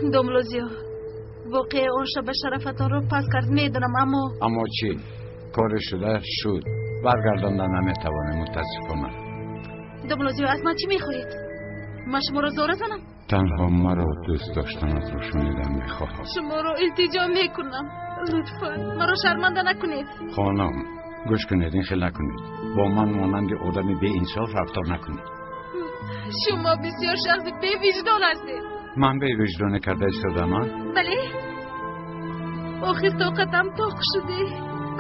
Домла Зиё, воқеа он шаба шарафатонро пас кард, медонам, аммо аммо чӣ? Кори шуда шуд, баргардонда наметавонем, мутаассифона. Домла Зиё, аз ман чӣ мехоҳед? Ман шуморо зора занам? Танҳо маро дӯст доштанатро шунидан мехоҳам. Шуморо илтиҷо мекунам, лутфан маро шарманда накунед. Хонум, гӯш кунед, ин хел накунед. Бо ман монанди одами беинсоф рафтор накунед. Шумо бисёр шахси бевиҷдон ҳастед. Ман бевиҷдонӣ карда истодам, а? Бале, охир тоқатам тоқ шуде,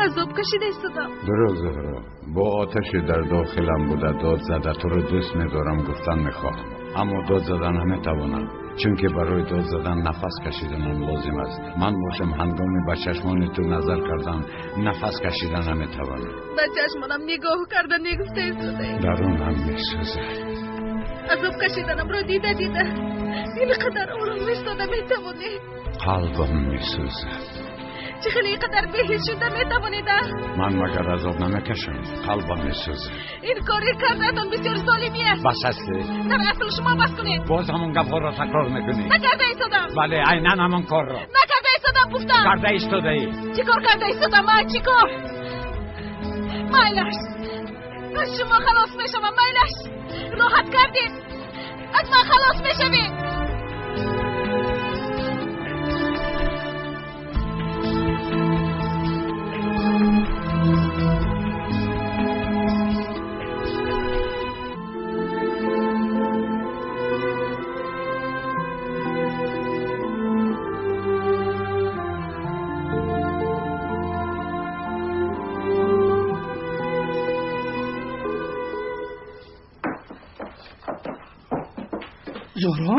азоб кашида истодам. Дуруст, Зуҳро, бо оташи дар дохилам буда дод зада туро дӯст медорам гуфтан мехоҳам, аммо дод зада наметавонам, чунки барои дод задан нафас кашиданам лозим аст. Ман бошам ҳангоми ба чашмони ту назар кардан нафас кашида наметавонам. Ба чашмонам нигоҳ карда негуфта истодаед. Дарунам месӯзад. Азоб кашиданамро дида дида ин қадар ором истода метавонед? Қалбам месӯзад. Чӣ хеле ин қадар беҳис шуда метавонед, а? Ман магар азоб намекашам? Қалбам месӯзад. Ин кори кардаатон бисёр золимӣ аст. Бас аст. Дар асл шумо бас кунед. Боз ҳамон гапҳоро такрор мекунӣ. Накарда истодам. Бале, айнан ҳамон корро. Накарда истодам, гуфтам. Карда истодаӣ. Чӣ кор карда истодам, а? Чӣ кор? Майлаш, аз шумо халос мешавам, майлаш. Роҳат кардед, аз ман халос мешавед. Зуҳро,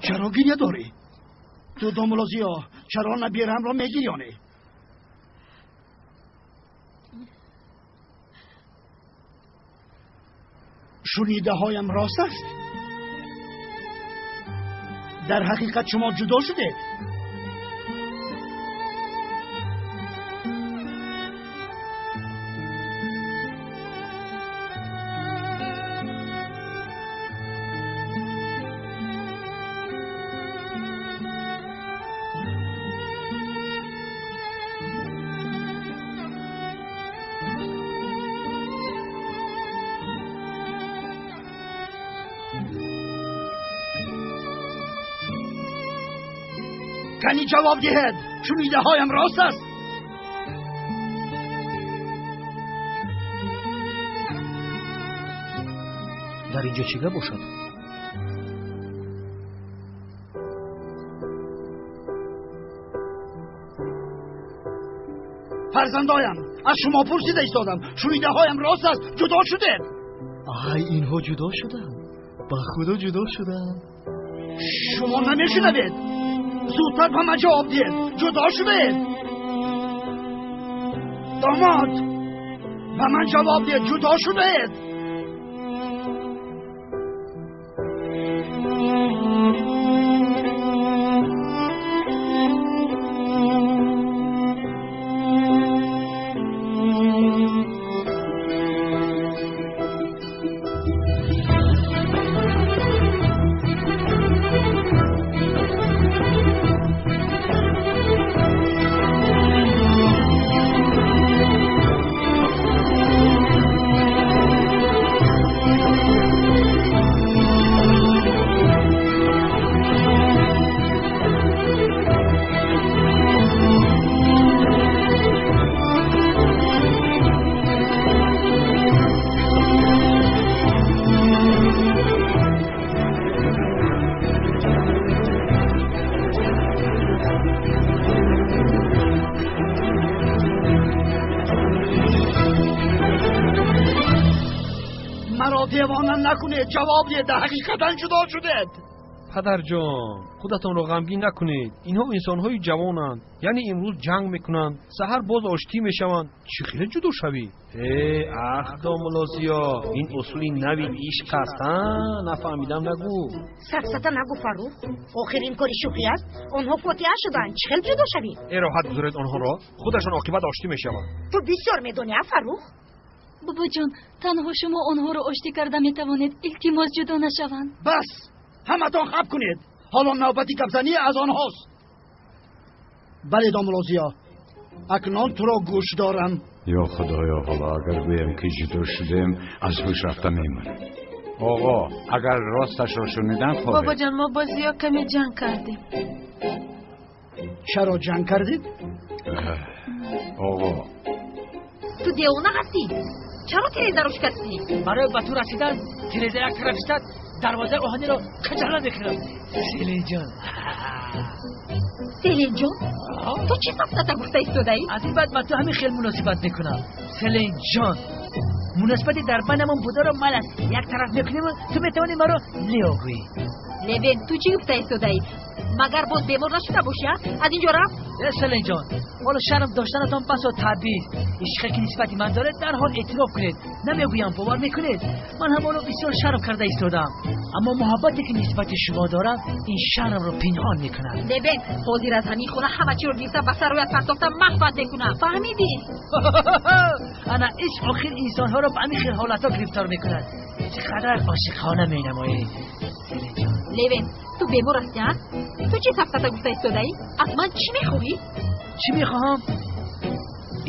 чаро гиря дорӣ? Ту домла Зиё, чаро набирамро мегирёнӣ? Шунидаҳоям рост аст? Дар ҳақиқат шумо ҷудо шудед? Кани ҷавоб диҳед, шунидаҳоям рост аст? Дар инҷо чӣ гап бошад? Фарзандоям, аз шумо пурсида истодам, шунидаҳоям рост аст? Ҷудо шудед? Ай, инҳо ҷудо шуданд, ба худо ҷудо шуданд. Шумо намешунавед? Зудтар ба ман ҷавоб диҳед, ҷудо шудед? Домод, ба ман ҷавоб диҳед, ҷудо шудед? Девона накунед, ҷавоб диҳед, дар ҳақиқатан ҷудо шудед. Падарҷон, худатонро ғамгин накунед. Инҳо инсонҳои ҷавонанд, яъне имрӯз ҷанг мекунанд, саҳар боз оштӣ мешаванд. Чӣ хеле ҷудо шавӣ? Э, ах, домла Зиё, ин усули нави ишқ аст, а? Нафаҳмидам нагӯ. Сафсата нагӯ, Фаррух. Охир ин кори шӯхӣ аст. Онҳо фотиҳа шуданд. Чӣ хел ҷудо шавӣ? Э, роҳат гузоред онҳоро, худашон оқибат оштӣ мешаванд. Ту бисёр медонӣ, а, Фаррух? Бобоҷон, танҳо шумо онҳоро оштӣ карда метавонед. Илтимос, ҷудо нашаванд. Бас, ҳаматон хаб кунед. Ҳоло навбати гапзанӣ аз онҳост. Бале, домулло Зиё, акнун туро гӯш дорам. Ё Худоё, ҳоло агар гӯям ки ҷудо шудем, аз ҳуш рафта мемонем. Оғо, агар росташро шунидан хоҳед. Бобоҷон, мо бо Зиё каме ҷанг кардем. Чаро ҷанг кардед? Оғо, ту девона ҳастӣ? Чаро тирезаро шикастӣ? Барои ба ту расидан тиреза як тараф истад, дарвозаи оҳаниро каҷала мекунам. Селинҷон. Селинҷон? Ту чӣ сафсата гуфта истодаӣ? Аз ин баъд ба ту ҳамин хел муносибат мекунам. Селинҷон, муносибати дар байнамон бударо ман аз як тараф мекунем, ту метавонӣ маро Лео гӯӣ. Левен, ту чӣ гуфта истодаӣ? Магар боз бемор нашуда бошӣ? Аз инҷо рафт? Э, Селинҷон, ҳоло шарм доштанатон басо табиист. Ишқе ки нисбати ман доред, дарҳол эътироф кунед. Намегӯям, бовар мекунед? Ман ҳамонро бисёр шарм карда истодам, аммо муҳаббате ки нисбати шумо дорам, ин шармро пинҳон мекунад. Левен, ҳозир аз ҳамин хона ҳама чиро гирифта ба сарроят партофта маҳват мекунам. Фаҳмидӣ? Ана ишқ охир инсонҳоро ба ҳамин хел ҳолатҳо гирифтор мекунад. Чӣ қадар ошиқона менамоӣ, Селинҷон. Левен, ту бемор ҳастӣ, а? Ту чӣ сафсата гуфта истодаӣ? Аз ман чӣ мехоҳӣ? Чӣ мехоҳам?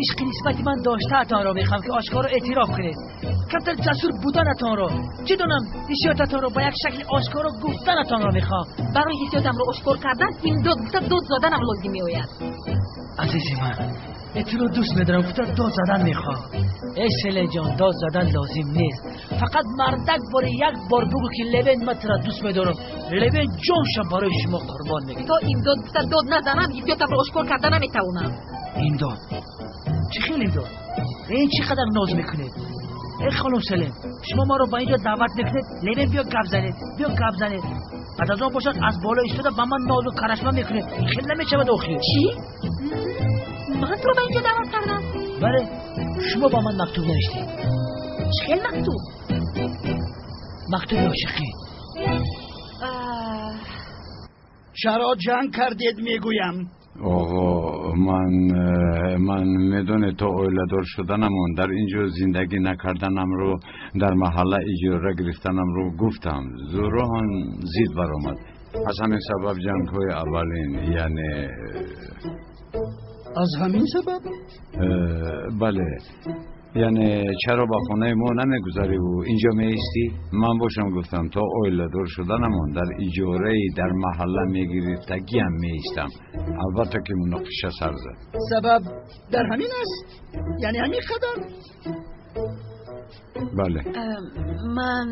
Ишқи нисбати ман доштаатонро мехоҳам, ки ошкоро эътироф кунед. Камтар ҷасур буданатонро, чӣ донам, ҳиссиётатонро ба як шакли ошкоро гуфтанатонро мехоҳам. Барои ҳиссиётамро ошкор кардан имдод гуфта дод заданам лозим меояд. Азизи ман, туро дӯст медорам гуфта дод задан мехоҳам. Эй Селинҷон, дод задан лозим нест. Фақат мардак бори як бор бугӯ ки Левен, ман туро дӯст медорам. Левен ҷоншам барои шумо қурбон мекунад. То имдод гуфта дод назанам, ҳиссиётамро ошкор карда наметавонам. Имдод? Чӣ хел имдод? Ин чӣ қадар ноз мекунед? Эй хонум Селин, шумо маро ба инҷо даъват мекунед, Левен биё гап занед, биё гап занед. Баъд аз он бошад аз боло истода ба ман нозу карашма мекунед. Ин хел намешавад охир. Чӣ? Ман туро ба инҷо даъват кардам? Бале, шумо ба ман мактуб навиштед. Чӣ хел мактуб? Мактуби ошиқӣ. Чаро ҷанг кардед, мегӯям? Оғо, ман медонед, то оиладор шуданамон дар инҷо зиндагӣ накарданамро, дар маҳалла иҷора гирифтанамро гуфтам. Зӯроҳон зид баромад. Аз ҳамин сабаб ҷангҳои аввалин, яъне аз ҳамин сабаб? Бале, яъне чаро ба хонаи мо намегузариву инҷо меистӣ? Ман бошам гуфтам, то оиладор шуданамон дар иҷораи дар маҳалла мегирифтагиам меистам. Албатта ки муноқиша сар зад. Сабаб дар ҳамин аст? Яъне ҳамин қадар? Бале. Ман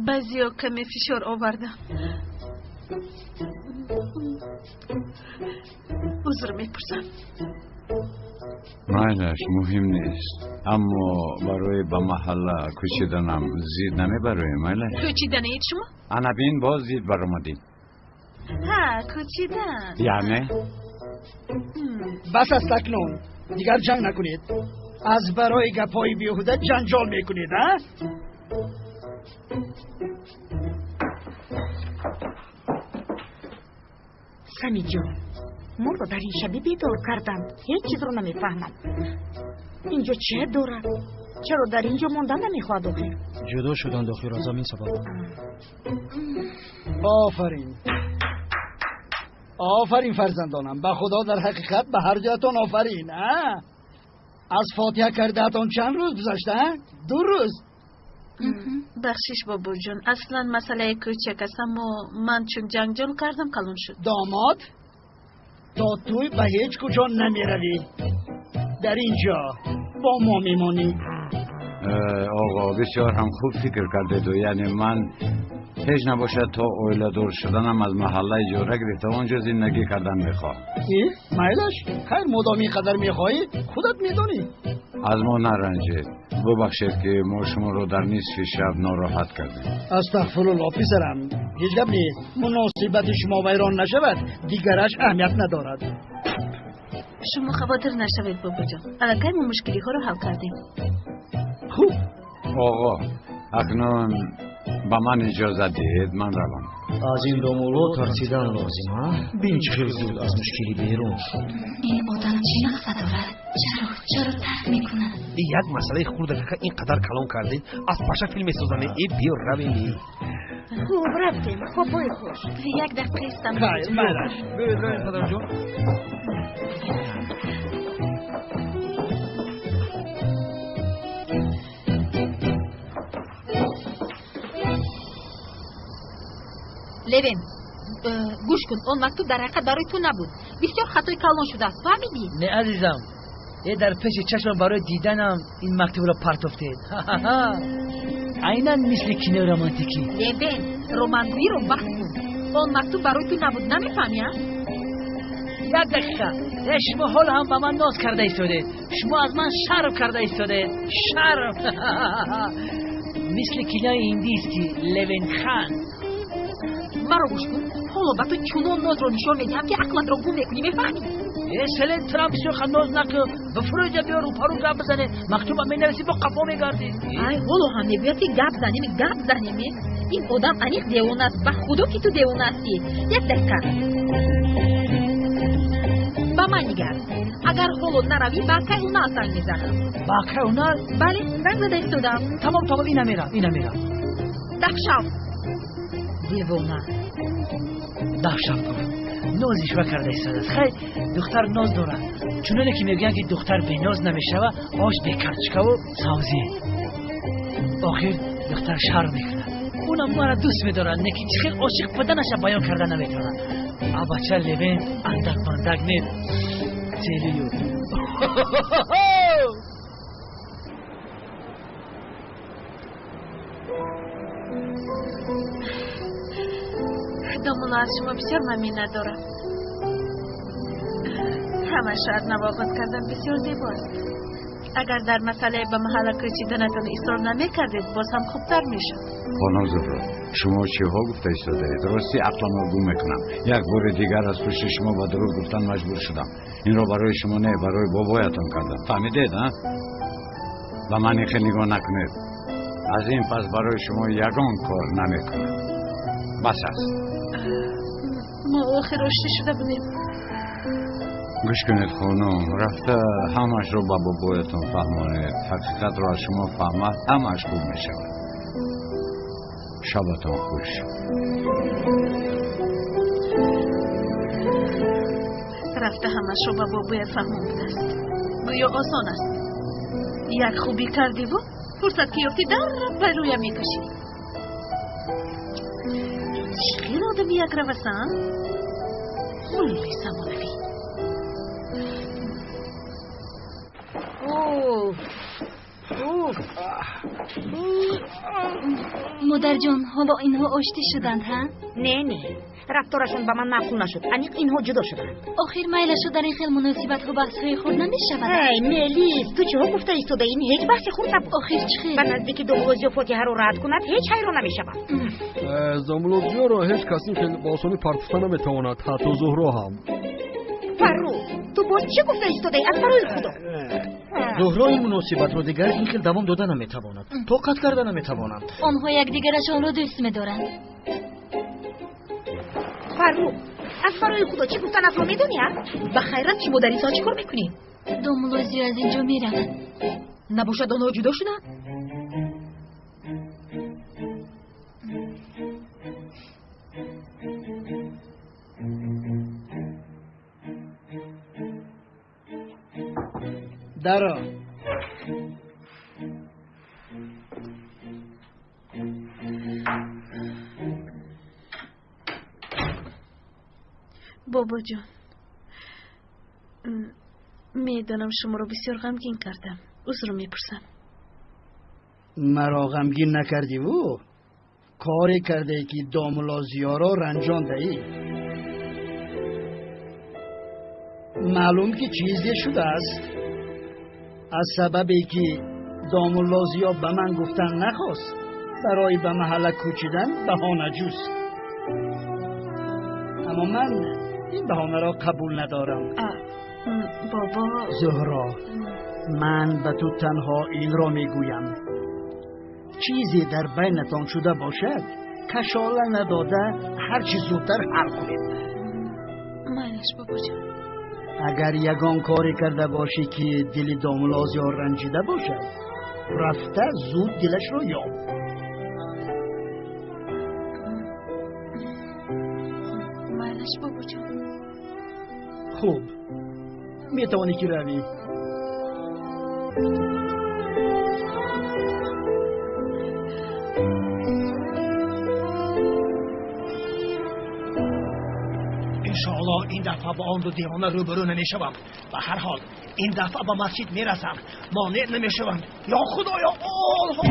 ба Зиё каме фишор овардам. Узр мепурсам. Майлаш, муҳим нест, аммо барои ба маҳалла кӯчиданам зид намебароем, майлаш? Кӯчиданаед шумо? Ана бин, боз зид баромадӣ. Ҳа, кӯчидан. Яъне? Бас аст акнун, дигар ҷанг накунед. Аз барои гапҳои беҳуда ҷанҷол мекунед, а? Самиҷон, моро дар ин шаби бедор карданд. Ҳеҷ чизро намефаҳмам. Инҷо чӣ дорад? Чаро дар инҷо мондан намехоҳад охир? Ҷудо шуданд охир аз ҳамин сабаб. Офарин, офарин фарзандонам, ба Худо дар ҳақиқат ба ҳар дуятон офарин. Аз фотиҳа кардаатон чанд рӯз гузашта? 2 рӯз. Бахшиш, бобоҷон, аслан масъалаи кӯчак аст, аммо ман чун ҷанҷол кардам, калон шуд. Домод, то туй ба ҳеҷ куҷо намеравӣ. Дар инҷо бо мо мемонӣ. Оғо, бисёр ҳам хуб фикр кардеду. Яъне ман ҳеҷ набошад то оиладор шуданам аз маҳалла иҷора гирифта онҷо зиндагӣ кардан мехоҳам. Майлаш, хайр, модом ин қадар мехоҳӣ, худат медонӣ. Аз мо наранҷед. Бубахшед ки мо шуморо дар нисфи шаб нороҳат кардем. Астағфирулло, писарам, ҳеҷ гап нест. Муносибати шумо вайрон нашавад, дигараш аҳамият надорад. Шумо хавотир нашавед, бобоҷон, аллакай мо мушкилиҳоро ҳал кардем. Хуб. Оғо, акнун ба ман иҷоза диҳед, ман равам. Аз ин домулло тарсидан лозим, а? Бин чӣ хел зуд аз мушкилӣ берун шуд. Ин одам чӣ мақсад дорад? Чаро тарк мекунад? Як масъалаи хурда кака ин қадар калон кардед, аз паша филм месозаме. Э, биё равем. Хуб, рафтем. Хобҳои хуш. Як дақиқа истам. Хайр, майлаш. Биёед равем, падарҷон. Левен, гӯш кун, он мактуб дар ҳақиқат барои ту набуд. Бисёр хатои калон шудааст, фаҳмидӣ? Не, азизам, дар пеши чашмам барои диданам ин мактубро партофтед. Айнан мисли кинои романтикӣ. Левен, романгӯиро баҳс кун. Он мактуб барои ту набуд, намефаҳмӣ, а? Як дақиқа. Шумо ҳоло ҳам ба ман ноз карда истодед. Шумо аз ман шарм карда истодед. Шарм. Мисли кинои индийский Левен Хан. Маро гӯш кун. Ҳоло ба ту чунон нозро нишон медиҳам, ки ақлатро гум мекунӣ, мефаҳмӣ? Селен, турам бисёр ноз накун. Ба фурӯҷа биё, рӯпарӯ гап бизанед. Мактуба менависӣ, бо қафо мегардӣ. Ай, ҳоло ҳам мегӯяд, ки гап занем, гап занем. Ин одам аниқ девона аст. Ба худо, ки ту девона ҳастӣ. Як дақиқа. Ба ман нигар. Агар ҳоло наравӣ, ба акай Унал занг мезанам. Ба акай Унал? Бале, занг зада истодам. Тамом, тамом, ина мерам, ина мерам. Даҳшав. Девона. Даҳшав гуфт. Ноз ишва карда истодааст. Хай, духтар ноз дорад. Чуноне ки мегӯянд, ки духтар беноз намешава, ош бекарчкаву савзӣ. Охир духтар шарм мекунад. Унам мара дӯст медорад, лекин чӣ хел ошиқ буданаша баён карда наметавонад. А бача Левен андак бандак не, целую. Домула, аз шумо бисёр ман миннатдорам. Ҳамаашро аз нав оғоз кардан бисёр зебост. Агар дар масъалаи ба маҳалла кӯчиданатон исрор намекардед, боз ҳам хубтар мешуд. Хонум Зуҳро, шумо чиҳо гуфта истодаед? Рости ақламро гум мекунам. Як бори дигар аз пушти шумо ба дурӯғ гуфтан маҷбур шудам. Инро барои шумо не, барои бобоятон кардам. Фаҳмидед, а? Ба ман ин хел нигоҳ накунед. Аз ин пас барои шумо ягон кор намекунам. Бас аст. Мо охир оштӣ шуда будем. Гӯш кунед, хонум, рафта ҳамаашро ба бобоятон фаҳмонед. Ҳақиқатро аз шумо фаҳмад, ҳамааш хуб мешавад. Шабатон хуш. Рафта ҳамаашро ба бобоят фаҳмон будааст. Гӯё осон аст. Як хубӣ кардиву фурсат ки ёфтӣ, дар ба рӯя мекашӣ. Чӣ хел одами якравасан? Муллои замонавӣ. Модарҷон, ҳоло инҳо оштӣ шуданд, ҳа? Не, не, рафторашон ба ман маъқул нашуд. Аниқ инҳо ҷудо шуданд. Охир майлашу дар ин хел муносибатҳо баҳсҳои хурд намешавад. Ай, Мелис, ту чиҳо гуфта истода? Ин ҳеҷ баҳси хурд набуд. Охир чӣ хел? Ба наздики Домулозиё Фотиҳаро рад кунад, ҳеҷ ҳайрон намешавам. Домулозиёро ҳеҷ кас ин хел ба осонӣ партофта наметавонад, ҳатто Зуҳро ҳам. Фаррух, ту боз чӣ гуфта истодаӣ? Аз барои худо. Зуҳро ин муносибатро дигар ин хел давом дода наметавонад, тоқат карда наметавонад. Онҳо якдигарашонро дӯст медоранд. Фаррух, аз барои худо чӣ гуфтанатро медонӣ, а? Ба хайрат, шумо дар ин соат чӣ кор мекунед? Домулозиё аз ин ҷо меравад. Набошад онҳо ҷудо шуданд? Даро. Бобоҷон, медонам шуморо бисёр ғамгин кардам. Узр мепурсам. Маро ғамгин накардиву коре кардае, ки Домулозиёро ранҷондаӣ. Маълум ки чизе шудааст. Аз сабабе ки Домулозиё ба ман гуфтан нахост, барои ба маҳалла кӯчидан баҳона ҷуст. Аммо ман ин баҳонаро қабул надорам. Бобо. Зуҳро, ман ба ту танҳо инро мегӯям. Чизе дар байнатон шуда бошад, кашола надода ҳарчи зудтар ҳал кунед. Майлаш, бобоҷон. Агар ягон коре карда бошӣ, ки дили Домулозиё ранҷида бошад, рафта зуд дилашро ёб. Майлаш бобоҷон. Хуб, метавонӣ ки равӣ. иншоаллоҳ ин дафъа бо он ду девона рӯбарӯ намешавам. Ба ҳар ҳол ин дафъа ба масҷид мерасам, монеъ намешавам. Ё худоё, олҳо!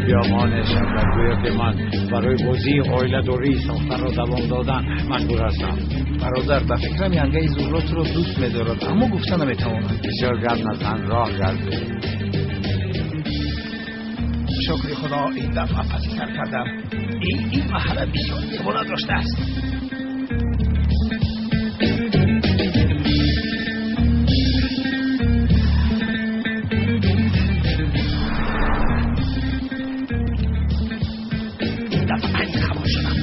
Биё монеъ шавад, гӯё ки ман барои бозии оиладории сохтаро давом додан маҷбур ҳастам. Бародар, ба фикрам янгаи Зуҳро туро дӯст медорад, аммо гуфта наметавонад. Бисёр гап назан, роҳ гарде. Шукри худо ин дафъа паси сар кардам. Ин маҳалла бисёр девона доштааст. Ин дафъа аниқ хабар шудам.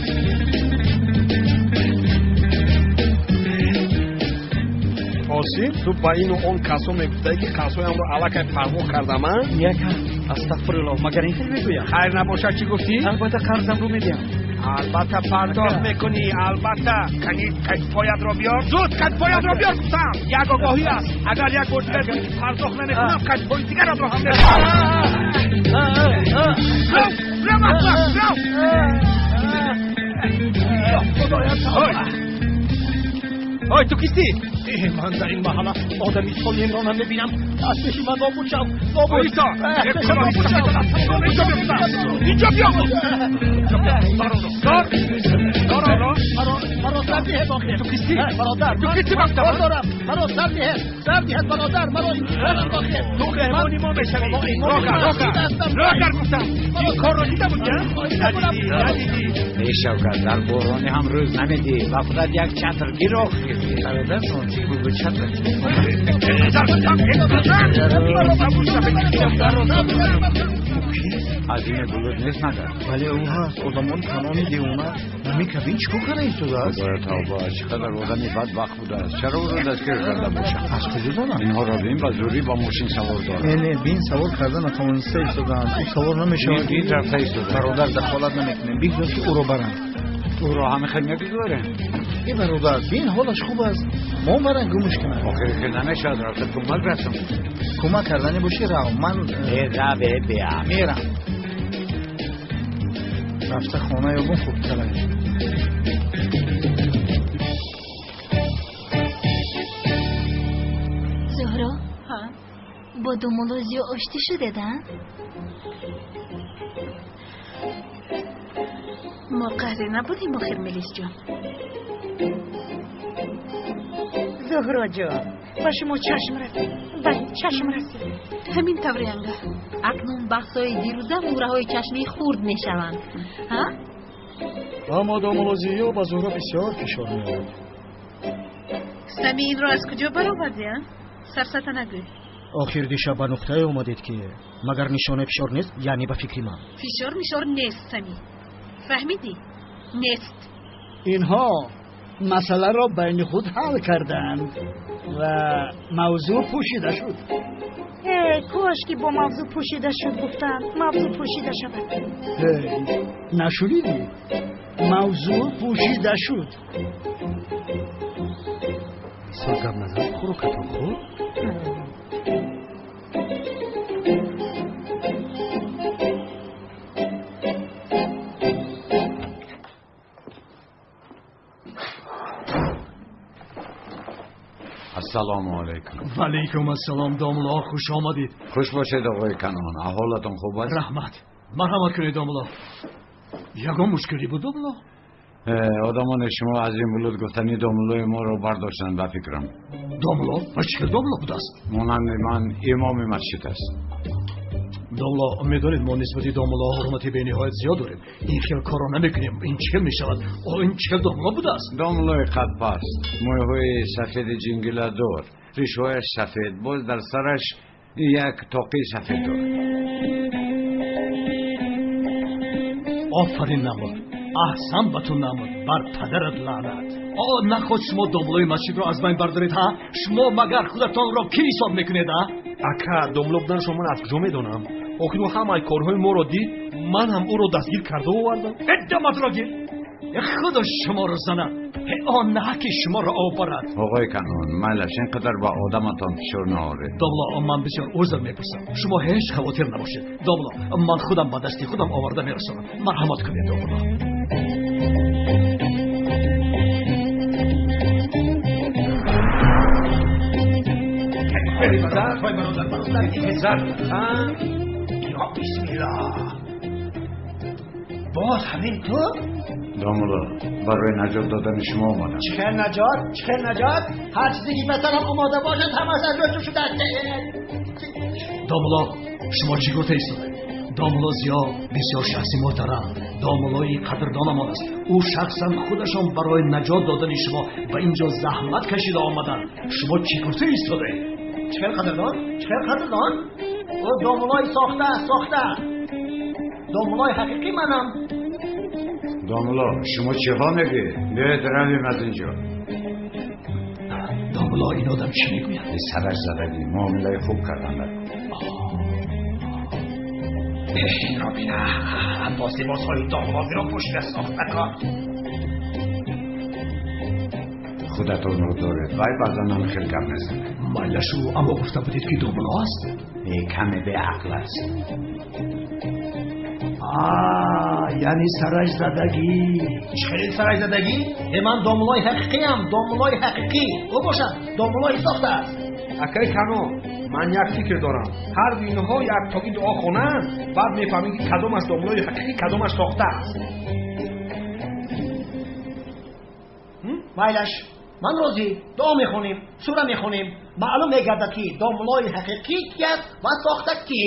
Қосим, ту ба ину он касо мегуфтаӣ ки қарзҳоямро аллакай пардохт кардам, а? Яка, астағфируллоҳ, магар ин хел мегӯям? Хайр набошад, чӣ гуфтӣ? Албатта қарзамро медиҳам. Албатта пардохт мекунӣ, албатта. Кани катпоятро биёр, зуд катпоятро биёр гуфтам. Як огоҳӣ аст, агар як бор дигар гӯӣ ки пардохт намекунам, катпои дигарамро ҳам мехӯрам. Рав, рав, аҳмақ, рав! Ё худоя, тавба! Ой, ту кистӣ? Ман дар ин маҳалла одами солимро намебинам. Аз пеши ман нобуд шав, нобуд! Исо, инҷо биё, инҷо биё! Дор, дор, дор! Маро сар диҳед охир. Ту кистӣ? Бародар, ту кистӣ? Кор дорам. Маро сар диҳед, сар диҳед бародар, маро сар охир. Ту меҳмони мо мешавӣ. Роҳ кар, роҳ кар гуфтам. Ин корро дида будӣ, надидӣ, надидӣ. Эй Шавкат, дар борони ҳам рӯз намедиҳӣ, ба худат як чатр гир охир. Бародар, чӣ буд чатр? Азими булут нест магар? Бале, ӯ ҳаст. Одамон канони девона. Ҳамин кабин чӣ кор карда истодааст? Худоё тавба, чӣ қадар одами бадбахт будааст. Чаро ӯро дастгир карда бошанд? Аз куҷо донам? Инҳоро бин, ба зӯрӣ ба мошин савор доранд. Не, не, бин, савор карда натавониста истодаанд. Ӯ савор намешавад. Бин, рафта истодааст. Бародар, дахолат намекунем. Бигзор ки ӯро баранд. Ӯро ҳамин хел мегузорем? Э бародар, бин, ҳолаш хуб аст. Мо баран гумш кунам. Охир ки намешавад, рафта кӯмак расонам. Кӯмак кардани бошӣ, рав. Ман э раве биям. Мерам. Рафта хона ёбум хубтар аст. Зуҳро, бо домулло Зиё оштӣ шудед, а? Мо қаҳре набудем охир, Мелисҷон. Зуҳроҷон, ба шумо чашм расид. Бале, чашм расид. Ҳамин тавр, янга. Акнун баҳсҳои дирӯза мӯраҳои чашмӣ хурд мешаванд. Ҳа? Аммо домулло Зиё ба Зуҳро бисёр фишор меорад. Сами, инро аз куҷо баровардӣ, а? Сарсата нагӯй. Охир дишаб ба нуқтае омадед ки магар нишонаи фишор нест, яъне ба фикри ман. Фишор мишор нест, Сами. Фаҳмидӣ? Нест. Инҳо масъаларо байни худ ҳал карданд ва мавзӯъ пӯшида шуд. Э, кош ки бо мавзӯъ пӯшида шуд гуфтам, мавзӯъ пӯшида шавад. Нашунидӣ? Мавзӯъ пӯшида шуд. Бисёр гап назан, хӯрокатро хӯр. Ассалому алайкум. Ва алайкум ассалом, домулло, хуш омадед. Хуш бошед, оғои Канон. Аҳолатон хуб аст? Раҳмат. Марҳамат кунед, домулло. Ягон мушкилӣ буд, домулло? Одамони шумо аз ин булут гуфтани домуллои моро бардоштанд, ба фикрам. Домулло? Ва чӣ хел домулло будааст? Монанди ман имоми масҷид аст. Домулло, медонед, мо нисбати домулло ҳурмати бениҳоят зиёд дорем. Ин хел корро намекунем. Ин чӣ хел мешавад? О, ин чӣ хел домулло будааст? Домуллои қадпаст, мӯйҳои сафеди ҷингиладор, ришҳояш сафед, боз дар сараш як тоқии сафед дорад. Офарин намуд, аҳсан ба ту намуд, бар падарат лаънат. О, нахост шумо домуллои масҷидро аз байн бардоред, ҳа? Шумо магар худатонро кӣ ҳисоб мекунед, а? Ака, домулло буданашро ман аз куҷо медонам? Охир ӯ ҳамаи корҳои моро дид, Ман ҳам ӯро дастгир карда овардам. Даматро гир! Худо шуморо занад, он наҳаки шуморо обарад. Оғои Канон, майлаш, ин қадар ба одаматон фишор наоред. Домла, ман бисёр узр мепурсам. Шумо ҳеҷ хавотир набошед. Домла, ман худам ба дасти худам оварда мерасонам. Марҳамат кунед, домла. Я бисмиллоҳ, боз ҳамин ту? Домла, барои наҷот додани шумо омадам. Чӣ хел наҷот? Чӣ хел наҷот? Ҳар чизе ки ба сарам омода бошад, ҳамаш аз рӯи ту шудааст. Домла, шумо чӣ гуфта истодаед? Домла Зиё бисёр шахси муҳтарам, домлои қадрдонамон аст. Ӯ шахсан худашон барои наҷот додани шумо ба инҷо заҳмат кашида омаданд. Шумо чӣ гуфта истодаед? Чӣ хел қадрдон? Чӣ хел қадрдон? Ӯ домлои сохта, сохта. Домлои ҳақиқӣ манам. Домло, шумо чиҳо мегӯед? Биёед равем аз инҷо. Домло, ин одам чӣ мегӯяд? Сараш задагӣ, муомилаи хуб карданд. Инро бина, боз либосҳои домловиро пӯшида сохтакор. Худатонро доред, вай баъзан ҳам хел гап мезанад. Майлашу, аммо гуфта будед ки домло аст? Каме беақл аст. Яъне сараш задагӣ. Чӣ хел сараш задагӣ? Ман домлои ҳақиқиам, домлои ҳақиқӣ. Ӯ бошад домлои сохта аст. Акаи Канон, ман як фикр дорам. Ҳар ду инҳо яктогӣ дуо хонанд, баъд мефаҳмем ки кадомаш домлои ҳақиқӣ, кадомаш сохта аст. Майлаш, ман розӣ. Дуо мехонем, сура мехонем. Маълум мегардад ки домлои ҳақиқӣ ки аст ва сохта кӣ.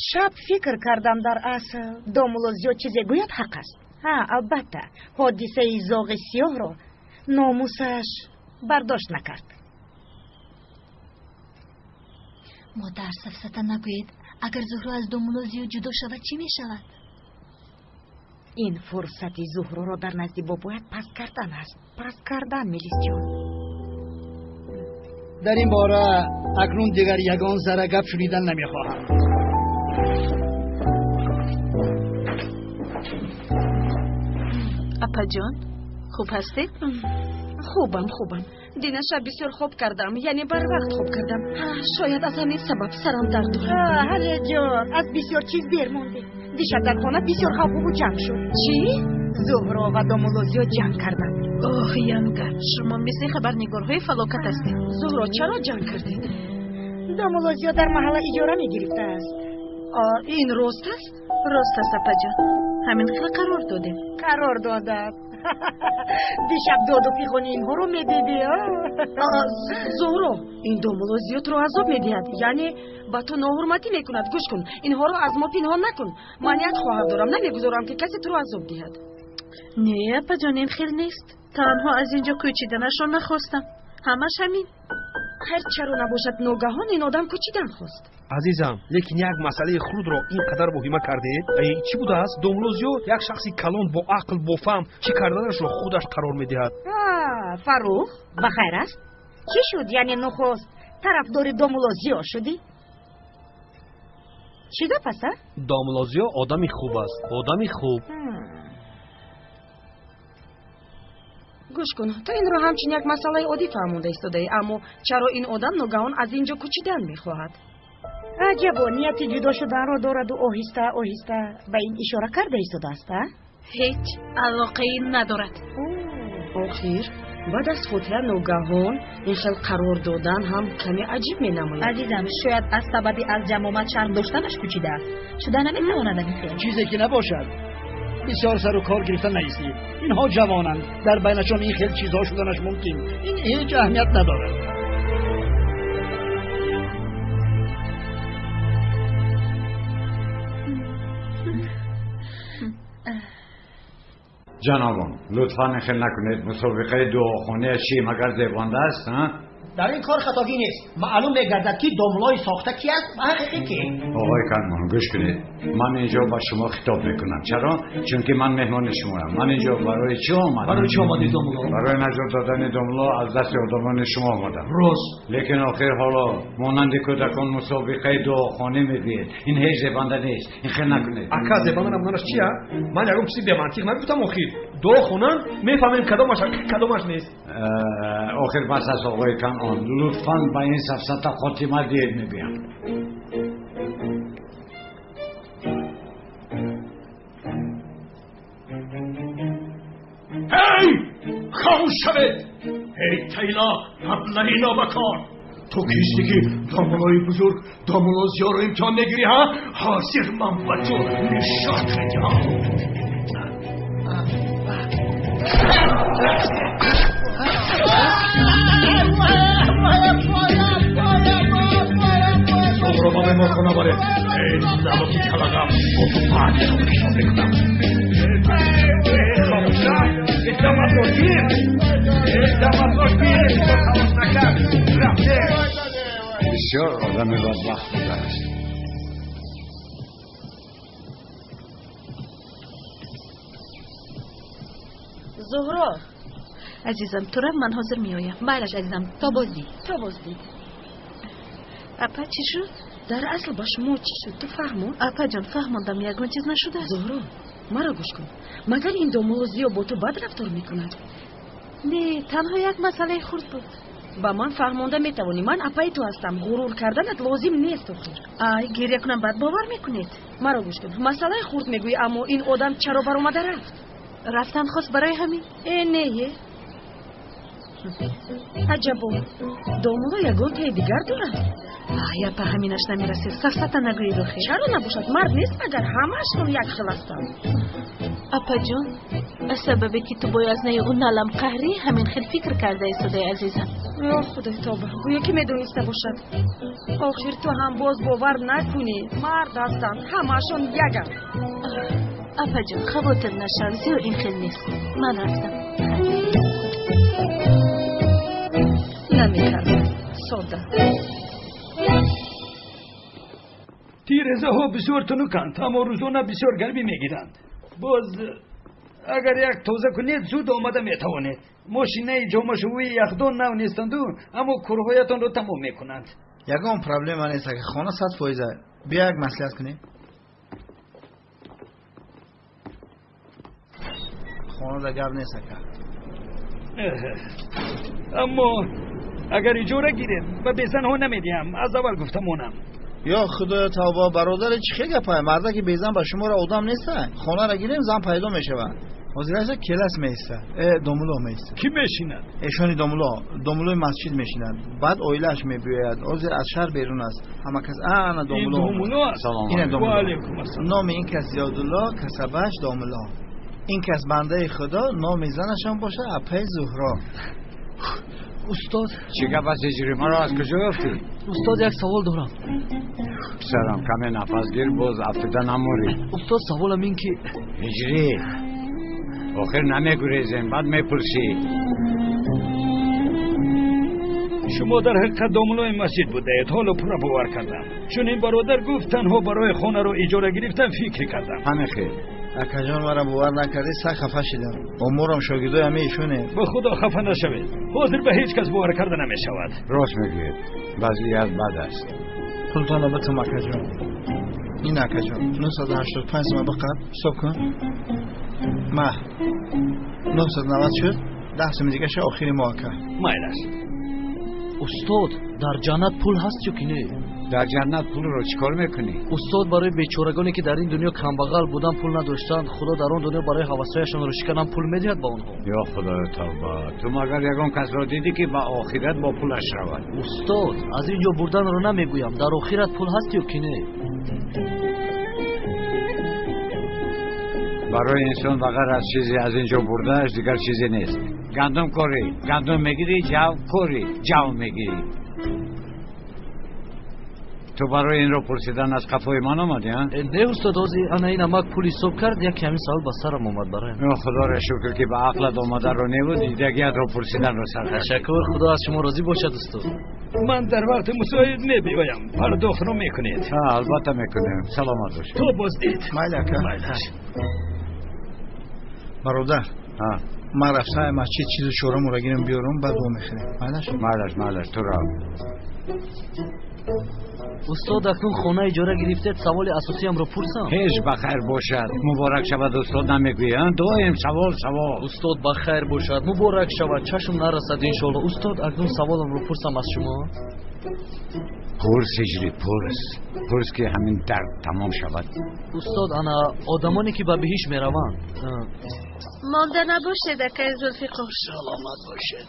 Шаб фикр кардам, дар асл домулло зиёд чизе гӯяд ҳақ аст. Ҳа, албатта, ҳодисаи зоғи сиёҳро номусаш бардошт накард. Модар, сафсата нагӯед. Агар Зуҳро аз домулло зиёд ҷудо шавад, чӣ мешавад? Ин фурсати Зуҳроро дар назди бобоят паст кардан аст. Паст кардан, Мелисҷон. Дар ин бора акнун дигар ягон зарра гап шунидан намехоҳам. Апаҷон, хуб ҳастед? Хубам, хубам. Дина шаб бисёр хоб кардам, яъне барвақт хоб кардам. Шояд аз ҳамин сабаб сарам дард дорад. Ҳалеҷон, аз бисёр чиз дер мондед. Дишаб дар хона бисёр хавфу ҷанг шуд. Чӣ? Зуҳро ва домулло зиёд ҷанг карданд. Оҳ, янга, шумо мисли хабарнигорҳои фалокат ҳастед. Зуҳро, чаро ҷанг кардед? Домулло зиёд дар маҳалла иҷора мегирифтааст. Ин рост аст? Рост аст, апаҷон. Ҳамин хел қарор додем. Қарор додад. Дишаб доду фиғони инҳоро медидӣ. Зуҳро, ин домулло зиёдро азоб медиҳад, яъне ба ту ноҳурматӣ мекунад. Гӯш кун, инҳоро аз мо пинҳон накун. Ман як хоҳар дорам, намегузорам ки касе туро азоб диҳад. Не, апаҷон, ин хел нест. Танҳо аз инҷо кӯчиданашро нахостам. Ҳамаш ҳамин. Ҳар чаро набошад, ногаҳон ин одам кӯчидан хост. Азизам, лекин як масъалаи хурдро ин қадар воҳима кардед. Чӣ будааст? Домулло зиёд як шахси калон, бо ақл, бо фаҳм, чӣ карданашро худаш қарор медиҳад. Фаррух, ба хайр аст? Чӣ шуд? Яъне нухост тарафдори домулло зиёд шудӣ? Чӣ гап аст, а? Домулло зиёд одами хуб аст, одами хуб. Гӯш кун, ту инро ҳамчун як масъалаи оддӣ фаҳмонда истодаӣ, аммо чаро ин одам ногаҳон аз ин ҷо кӯчидан мехоҳад? Аҷабо, нияти ҷудо шуданро дораду оҳиста оҳиста ба ин ишора карда истодааст, а? Ҳеҷ алоқае надорад. Охир, баъд аз фотиҳа ногаҳон ин хел қарор додан ҳам каме аҷиб менамояд. Азизам, шояд аз сабаби аз ҷамомат шарм доштанаш кӯчидааст. Шуда наметавонад ин хел. Чизе ки набошад, бисёр сару кор гирифта наистед. Инҳо ҷавонанд, дар байнашон ин хел чизҳо шуданаш мумкин. Ин ҳеҷ аҳамият надорад. Ҷанобон, лутфан хел накунед. Мусобиқаи дуохония чӣ магар зебонда аст? Дар ин кор хатогӣ нест. Маълум мегардад, ки домлои сохта ки аст ва ҳақиқӣ ки. Оғои Канмон, гӯш кунед. Ман инҷо ба шумо хитоб мекунам. Чаро? Чунки ман меҳмони шумоям. Ман инҷо барои чӣ омадам? Барои чӣ омадӣ, домло? Барои наҷот додани домло аз дасти одамони шумо омадам. Рост. Лекин охир ҳоло монанди кӯдакон мусобиқаи дуохонӣ медиҳед. Ин ҳеҷ зебанда нест. Ин хел накунед. Ака, зебанда набуданаш чия? Ман ягон чизи бемантиқ нагуфтам охир. Дуо хонанд, мефаҳмем кадомаш кадомаш нест. Охир бас аст, оғои Канъон. Лутфан ба ин сафсата хотима диҳед, мегӯям. Эй, хомӯш шавед! Эй тайлоқ, аблаҳи нобакор! Ту кистӣ, ки домулои бузург домуло Зиёро имтиҳон мегирӣ, ҳа? Ҳозир ман ба ту нишон медиҳам. Зуҳро ба меҳмонхона баред. Эй намаки калагам, бо ту баъд ҳисобу китоб мекунам. Хомӯша, гир, даматро гир, талош накард, рафте. Бисёр одами бадбахт будааст. Зуҳро. Азизам, тура ман ҳозир меоям. Майлаш, азизам, то боздид. То боздид. Апа, чӣ шуд? Дар асл ба шумо чӣ шуд? Ту фаҳмон? Апаҷон, фаҳмондам, ягон чиз нашудааст. Зуҳро, маро гӯш кун. Магар ин домулло Зиё бо ту бад рафтор мекунад? Не, танҳо як масъалаи хурд буд. Ба ман фаҳмонда метавонӣ. Ман апаи ту ҳастам. Ғурур карданат лозим нест охир. Ай, гиря кунам, бад бовар мекунед? Маро гӯш кун. Масъалаи хурд мегӯӣ, аммо ин одам чаро баромада рафт? Рафтан хост барои ҳамин. Э, не, е. Аҷабо, домулло ягон таи дигар дорад? Ай, апа, ҳаминаш намерасед. Сафсата нагӯед охир. Чаро набошад? Мард нест магар? Ҳамаашон як хел ҳастанд. Апаҷон, аз сабабе ки ту бо язнаи ӯ налам қаҳрӣ, ҳамин хел фикр карда истодаи, азизам. Ё худои тоба, гӯё ки медониста бошад. Охир ту ҳам боз бовар накунӣ. Мард ҳастанд, ҳамаашон яганд. Апаҷон, хавотир нашав, зиё ин хел нест. Ман рафтам. Намекардам, содда. Тирезаҳо бисёр тунуканд, аммо рӯзона бисёр гармӣ мегиранд. Боз агар як тоза кунед, зуд омада метавонед. Мошинаи ҷомашувии яхдон нав нестанду, аммо корҳоятонро тамом мекунанд. Ягон проблема нест, ака, хона 100%. Биё як маслиҳат кунем. Хонада гап нест, ака. Аммо агар иҷора гиред, ба безанҳо намедиҳам, аз аввал гуфта монам. Ё худоё тавба, бародаре, чӣ хел гапай? Мардаки безан ба шуморо одам неста? Хонаро гирем, зан пайдо мешавад. Ҳозираша келас меиста, э домулло меиста. Кӣ мешинад? Эшони домулло, домуллои масҷид мешинад. Баъд оилааш мебиёяд. Ҳозир аз шаҳр берун аст. Ҳама кас ана домулло. Домулло аст? Ина домулло. Ва алайкум ассалом. Номи ин кас Зиёдулло, касабааш домулло. Ин кас бандаи худо, номи занашон боша апаи Зуҳро. Устод, чӣ гап аст, ҳиҷрӣ? Маро аз куҷо ёфтӣ? Устод, як савол дорам. Писарам, каме нафас гир, боз афтида намурӣ. Устод, саволам ин ки ҳиҷрӣ, охир намегурезем, баъд мепурсӣ. Шумо дар ҳақиқат домуллои масҷид будаед. Ҳоло пурра бовар кардам. Чун ин бародар гуфт танҳо барои хонаро иҷора гирифтан фикр кардам. Ҳамин хел. Акаҷон, маро бовар накардӣ, сахт хафа шидам. Умурам шогирдои ҳамаи ишоне. Ба худо хафа нашавед. Ҳозир ба ҳеҷ кас бовар карда намешавад. Рост мегӯед, вазъият бад аст. Пултонро битум, акаҷон. Ин акаҷон, 985 сума биқаб, ҳисоб кун. Маҳ 990 шуд, 10 суми дигаша охири моҳ, ака. Майлаш. Устод, дар ҷаннат пул ҳаст ё ки не? Дар ҷаннат пулро чӣ кор мекунӣ? Устод, барои бечорагоне ки дар ин дунё камбағал будан, пул надоштанд, худо дар он дунё барои ҳавасҳояшонро шиканам пул медиҳад ба онҳо. Ё худоё тавба, ту магар ягон касро дидӣ, ки ба охират бо пулаш равад? Устод, аз ин ҷо бурданро намегӯям, дар охират пул ҳаст ё ки не? Барои инсон ба ғайр аз чизе аз ин ҷо бурдааш дигар чизе нест. Гандум корӣ, гандум мегирӣ, ҷав корӣ, ҷав мегирӣ. Ту барои инро пурсидан аз қафои ман омадӣ, а? Не устод, ҳозир ана ин амак пул ҳисоб кард, яке ҳамин савол ба сарам омад бароям. Худоро шукр ки ба ақлат омадаро неву дидагиятро пурсиданро сар кард. Ташаккур, худо аз шумо розӣ бошад устод. Ман дар вақти мусоид мебиёям, пардохтро мекунед. Албатта мекунем, саломат бошед. То боздид. Майли ака. Майлаш. Бародар, ман рафтам масҷид, чизу чорамонро гирем биёрам, баъд во мехӯрем. Майлаш? Майлаш, майлаш, ту рав. Устод, акнун хона иҷора гирифтед, саволи асосиямро пурсам? Ҳеҷ ба хайр бошад, муборак шавад устод намегӯӣ, а? Доим савол, савол. Устод, ба хайр бошад, муборак шавад, чашм нарасад иншоалло. Устод, акнун саволамро пурсам аз шумо? Пурс, ҳиҷрӣ, пурс. Пурс ки ҳамин дард тамом шавад. Устод, ана одамоне ки ба биҳишт мераванд. Монда набошед, акаи Зулфиқор. Саломат бошед.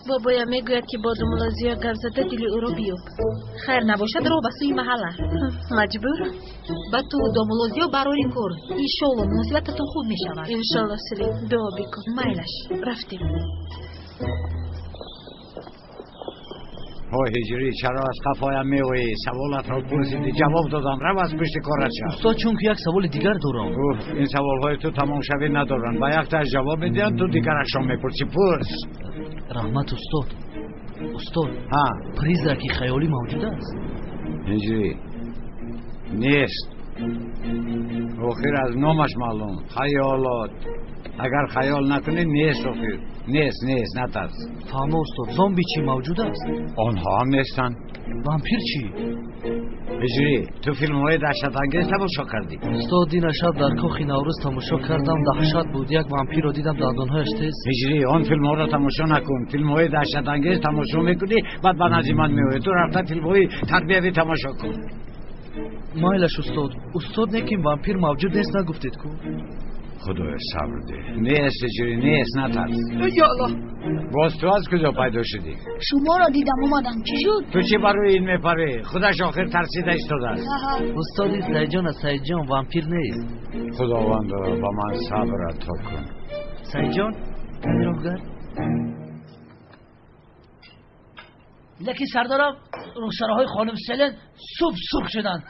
Бобоям мегӯяд ки бо домулло Зиё гап зада дили ӯро биёб. Хайр набошад, роҳ ба сӯи маҳалла. Маҷбурам. Ба ту домулло Зиё барори кор. Иншолло муносибататон хуб мешавад. Иншолло, Селин, дуо бикун. Майлаш. Рафтем. Ҳо ҳиҷрӣ, чаро аз қафоям меоӣ? Саволатро пурсидӣ, ҷавоб додам, рав аз пушти корат шав. Устод, чунки як саволи дигар дорам. Уф, ин саволҳои ту тамомшавӣ надоранд. Ба яктааш ҷавоб медиҳанд, ту дигарашро мепурсӣ. Пурс. Раҳмат устод. Устод, призраки хаёлӣ мавҷуд аст? Ҳиҷрӣ, нест. Охир аз номаш маълум. Хаёлот. Агар хаёл накунӣ, нест охир. Нест, нест, натарс. Фаҳмо устод, зомби чӣ мавҷуд аст? Онҳо ҳам нестанд. Вампир чӣ? Ҳиҷрӣ, ту филмҳои даҳшатангез тамошо кардӣ? Устод, ин шаб дар кохи Наврӯз тамошо кардам, даҳшат буд. Як вампирро дидам, дандонҳояш тез. Ҳиҷрӣ, он филмҳоро тамошо накун. Филмҳои даҳшатангез тамошо мекунӣ, баъд ба назди ман меоӣ. Ту рафта филмҳои тарбиявӣ тамошо кун. Майлаш устод. Устод, некин вампир мавҷуд нест нагуфтед ку? Худоё сабр деҳ. Нест ҳиҷрӣ, нест, натарс. Ё Аллоҳ! Боз ту аз куҷо пайдо шудӣ? Шуморо дидам, омадам. Чӣ шуд? Ту чӣ барои ин мепарӣ? Худаш охир тарсида истодааст. Устод, ин Саидҷон аст. Саидҷон вампир нест. Худовандо, ба ман сабр ато кун. Саидҷон, кани роҳгар? Лекин сардорам, рухсораҳои хонум Селен суб сурх шуданд.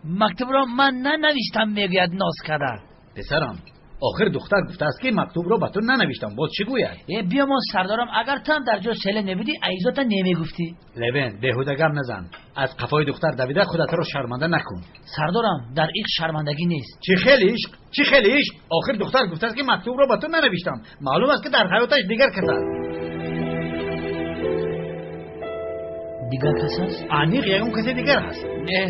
Мактубро ман нанавиштам, мегӯяд ноз карда. Писарам, охир духтар гуфтааст ки мактубро ба ту нанавиштам, боз чӣ гӯяд? Э, биёмон сардорам, агар ту ҳам дар ҷои Селен мебудӣ, аизота намегуфтӣ. Левен, беҳуда гап назан. Аз қафои духтар давида худатро шарманда накун. Сардорам, дар ишқ шармандагӣ нест. Чӣ хеле ишқ? Чӣ хеле ишқ? Охир духтар гуфтааст ки мактубро ба ту нанавиштам. Маълум аст ки дар ҳаёташ дигар кас аст. Дигар кас аст? Аниқ ягон касе дигар ҳаст. Не,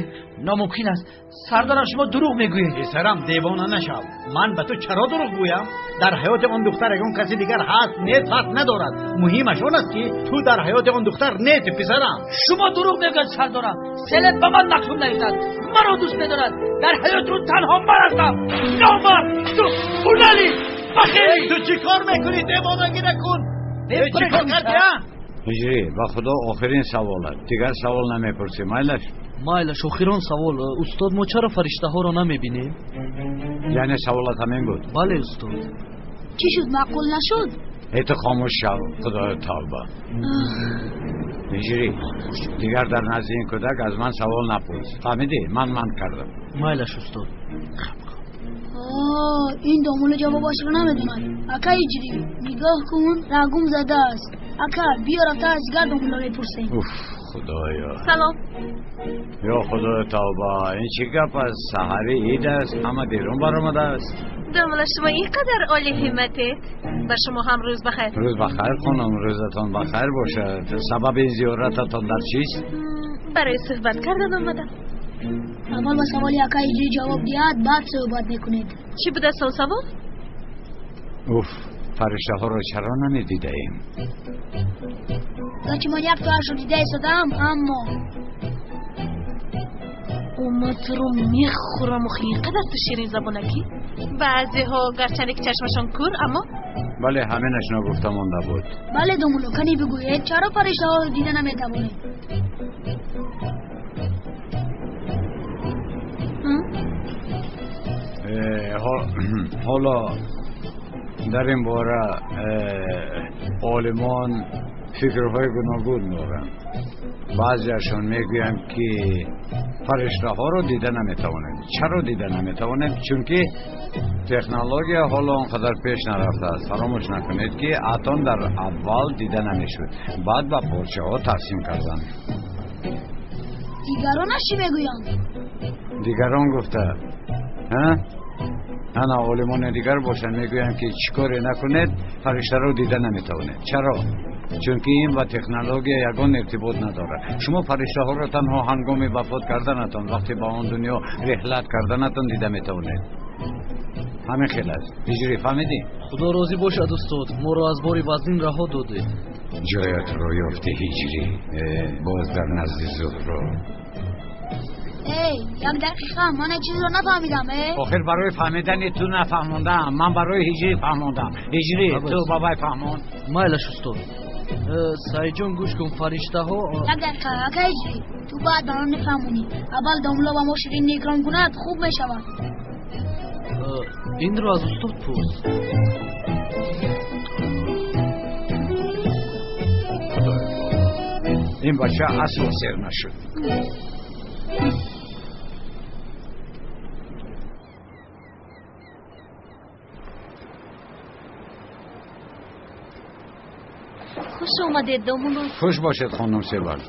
номумкин аст. Сардорам, шумо дурӯғ мегӯед. Писарам, девона нашав. Ман ба ту чаро дурӯғ гӯям? Дар ҳаёти он духтар ягон касе дигар ҳаст, нест, фарқ надорад. Муҳимаш он аст ки ту дар ҳаёти он духтар нести, писарам. Шумо дурӯғ мегӯед, сардорам. Селен ба ман мактуб навиштад. Маро дӯст медорад. Дар ҳаёти ӯ танҳо ман ҳастам. Номард, ту ҳунарӣ, бахилӣ. Ту чӣ кор мекунӣ? Девонагӣ накун. Чӣ кор кардӣ, а? Ҳиҷрӣ, ба худо охирин савол аст. Дигар савол намепурсӣ, майлаш? Майлаш, охирон савол. Устод, мо чаро фариштаҳоро намебинем? Яъне саволат ҳамин буд? Бале, устод. Чӣ шуд, маъқул нашуд? Эй, ту хомӯш шав, худоё тавба. Ҳиҷрӣ, дигар дар назди ин кӯдак аз ман савол напурс. Фаҳмидӣ? Ман манъ кардам. Майлаш, устод. Ин домулло ҷавобашро намедонад. Ака ҳиҷрӣ, нигоҳ кун, рагум задааст. Ака, биё рафта аз дигар домулло мепурсем. Уф, худоё. Салом. Ё худоё тавба, ин чӣ гап аст? Саҳари ид аст, ҳама берун баромадааст. Домулло, шумо ин қадар олӣ ҳимматед. Ба шумо ҳам рӯз бахайр. Рӯз бахайр, хонум, рӯзатон бахайр бошад. Сабаби ин зиёрататон дар чист? Барои суҳбат кардан омадам. Аввал ба саволи ака ҳиҷрӣ ҷавоб диҳад, баъд суҳбат мекунед. Чӣ будааст он савол? Уф, фариштаҳоро чаро намедидаем? Гарчи ман як тоашро дида истодаам, аммо Омад туро мехӯрам, охи ин қадар ту ширинзабонакӣ. Баъзеҳо гарчанде ки чашмашон кур, аммо бале, ҳаминаш ногуфта монда буд. Бале, домулло, кани бигӯед, чаро фариштаҳоро дида наметавонем? Ҳоло дар ин бора Олимон фикрҳои гуногун доранд. Баъзеашон мегӯянд, ки фариштаҳоро дида наметавонем. Чаро дида наметавонем? Чунки технология ҳоло он қадар пеш нарафтааст. Фаромӯш накунед, ки атом дар аввал дида намешуд, баъд ба порчаҳо тақсим карданд. Дигаронаш чӣ мегӯянд? Дигарон гуфта, ана олимони дигар бошанд, мегӯянд, ки чӣ коре накунед, фариштаро дида наметавонед. Чаро? Чунки ин ба технология ягон иртибот надорад. Шумо фариштаҳоро танҳо ҳангоми вафот карданатон, вақте ба он дунё реҳлат карданатон дида метавонед. Ҳамин хел аст. Ҳиҷрӣ, фаҳмидӣ? Худо розӣ бошад, устод, моро аз бори вазнин раҳо додед. Ҷоятро ёфти, Ҳиҷрӣ, боз дар назди Зуҳро. Эй, як дақиқа, ман як чизро нафаҳмидам. Охир барои фаҳмидани ту нафаҳмондам, ман барои Ҳиҷрӣ фаҳмондам. Ҳиҷрӣ, ту ба вай фаҳмон. Майлаш, устод. Саидҷон, гӯш кун, фариштаҳо. Як дақиқа, ака Ҳиҷрӣ, ту баъд ба ман мефаҳмонӣ. Аввал домулло ба мо ширинӣ икром кунад, хуб мешавад. Инро аз устод пурс. Худои, ин бача асл сер нашуд. Хуш омадед, домулло. Хуш бошед, хонум Севал.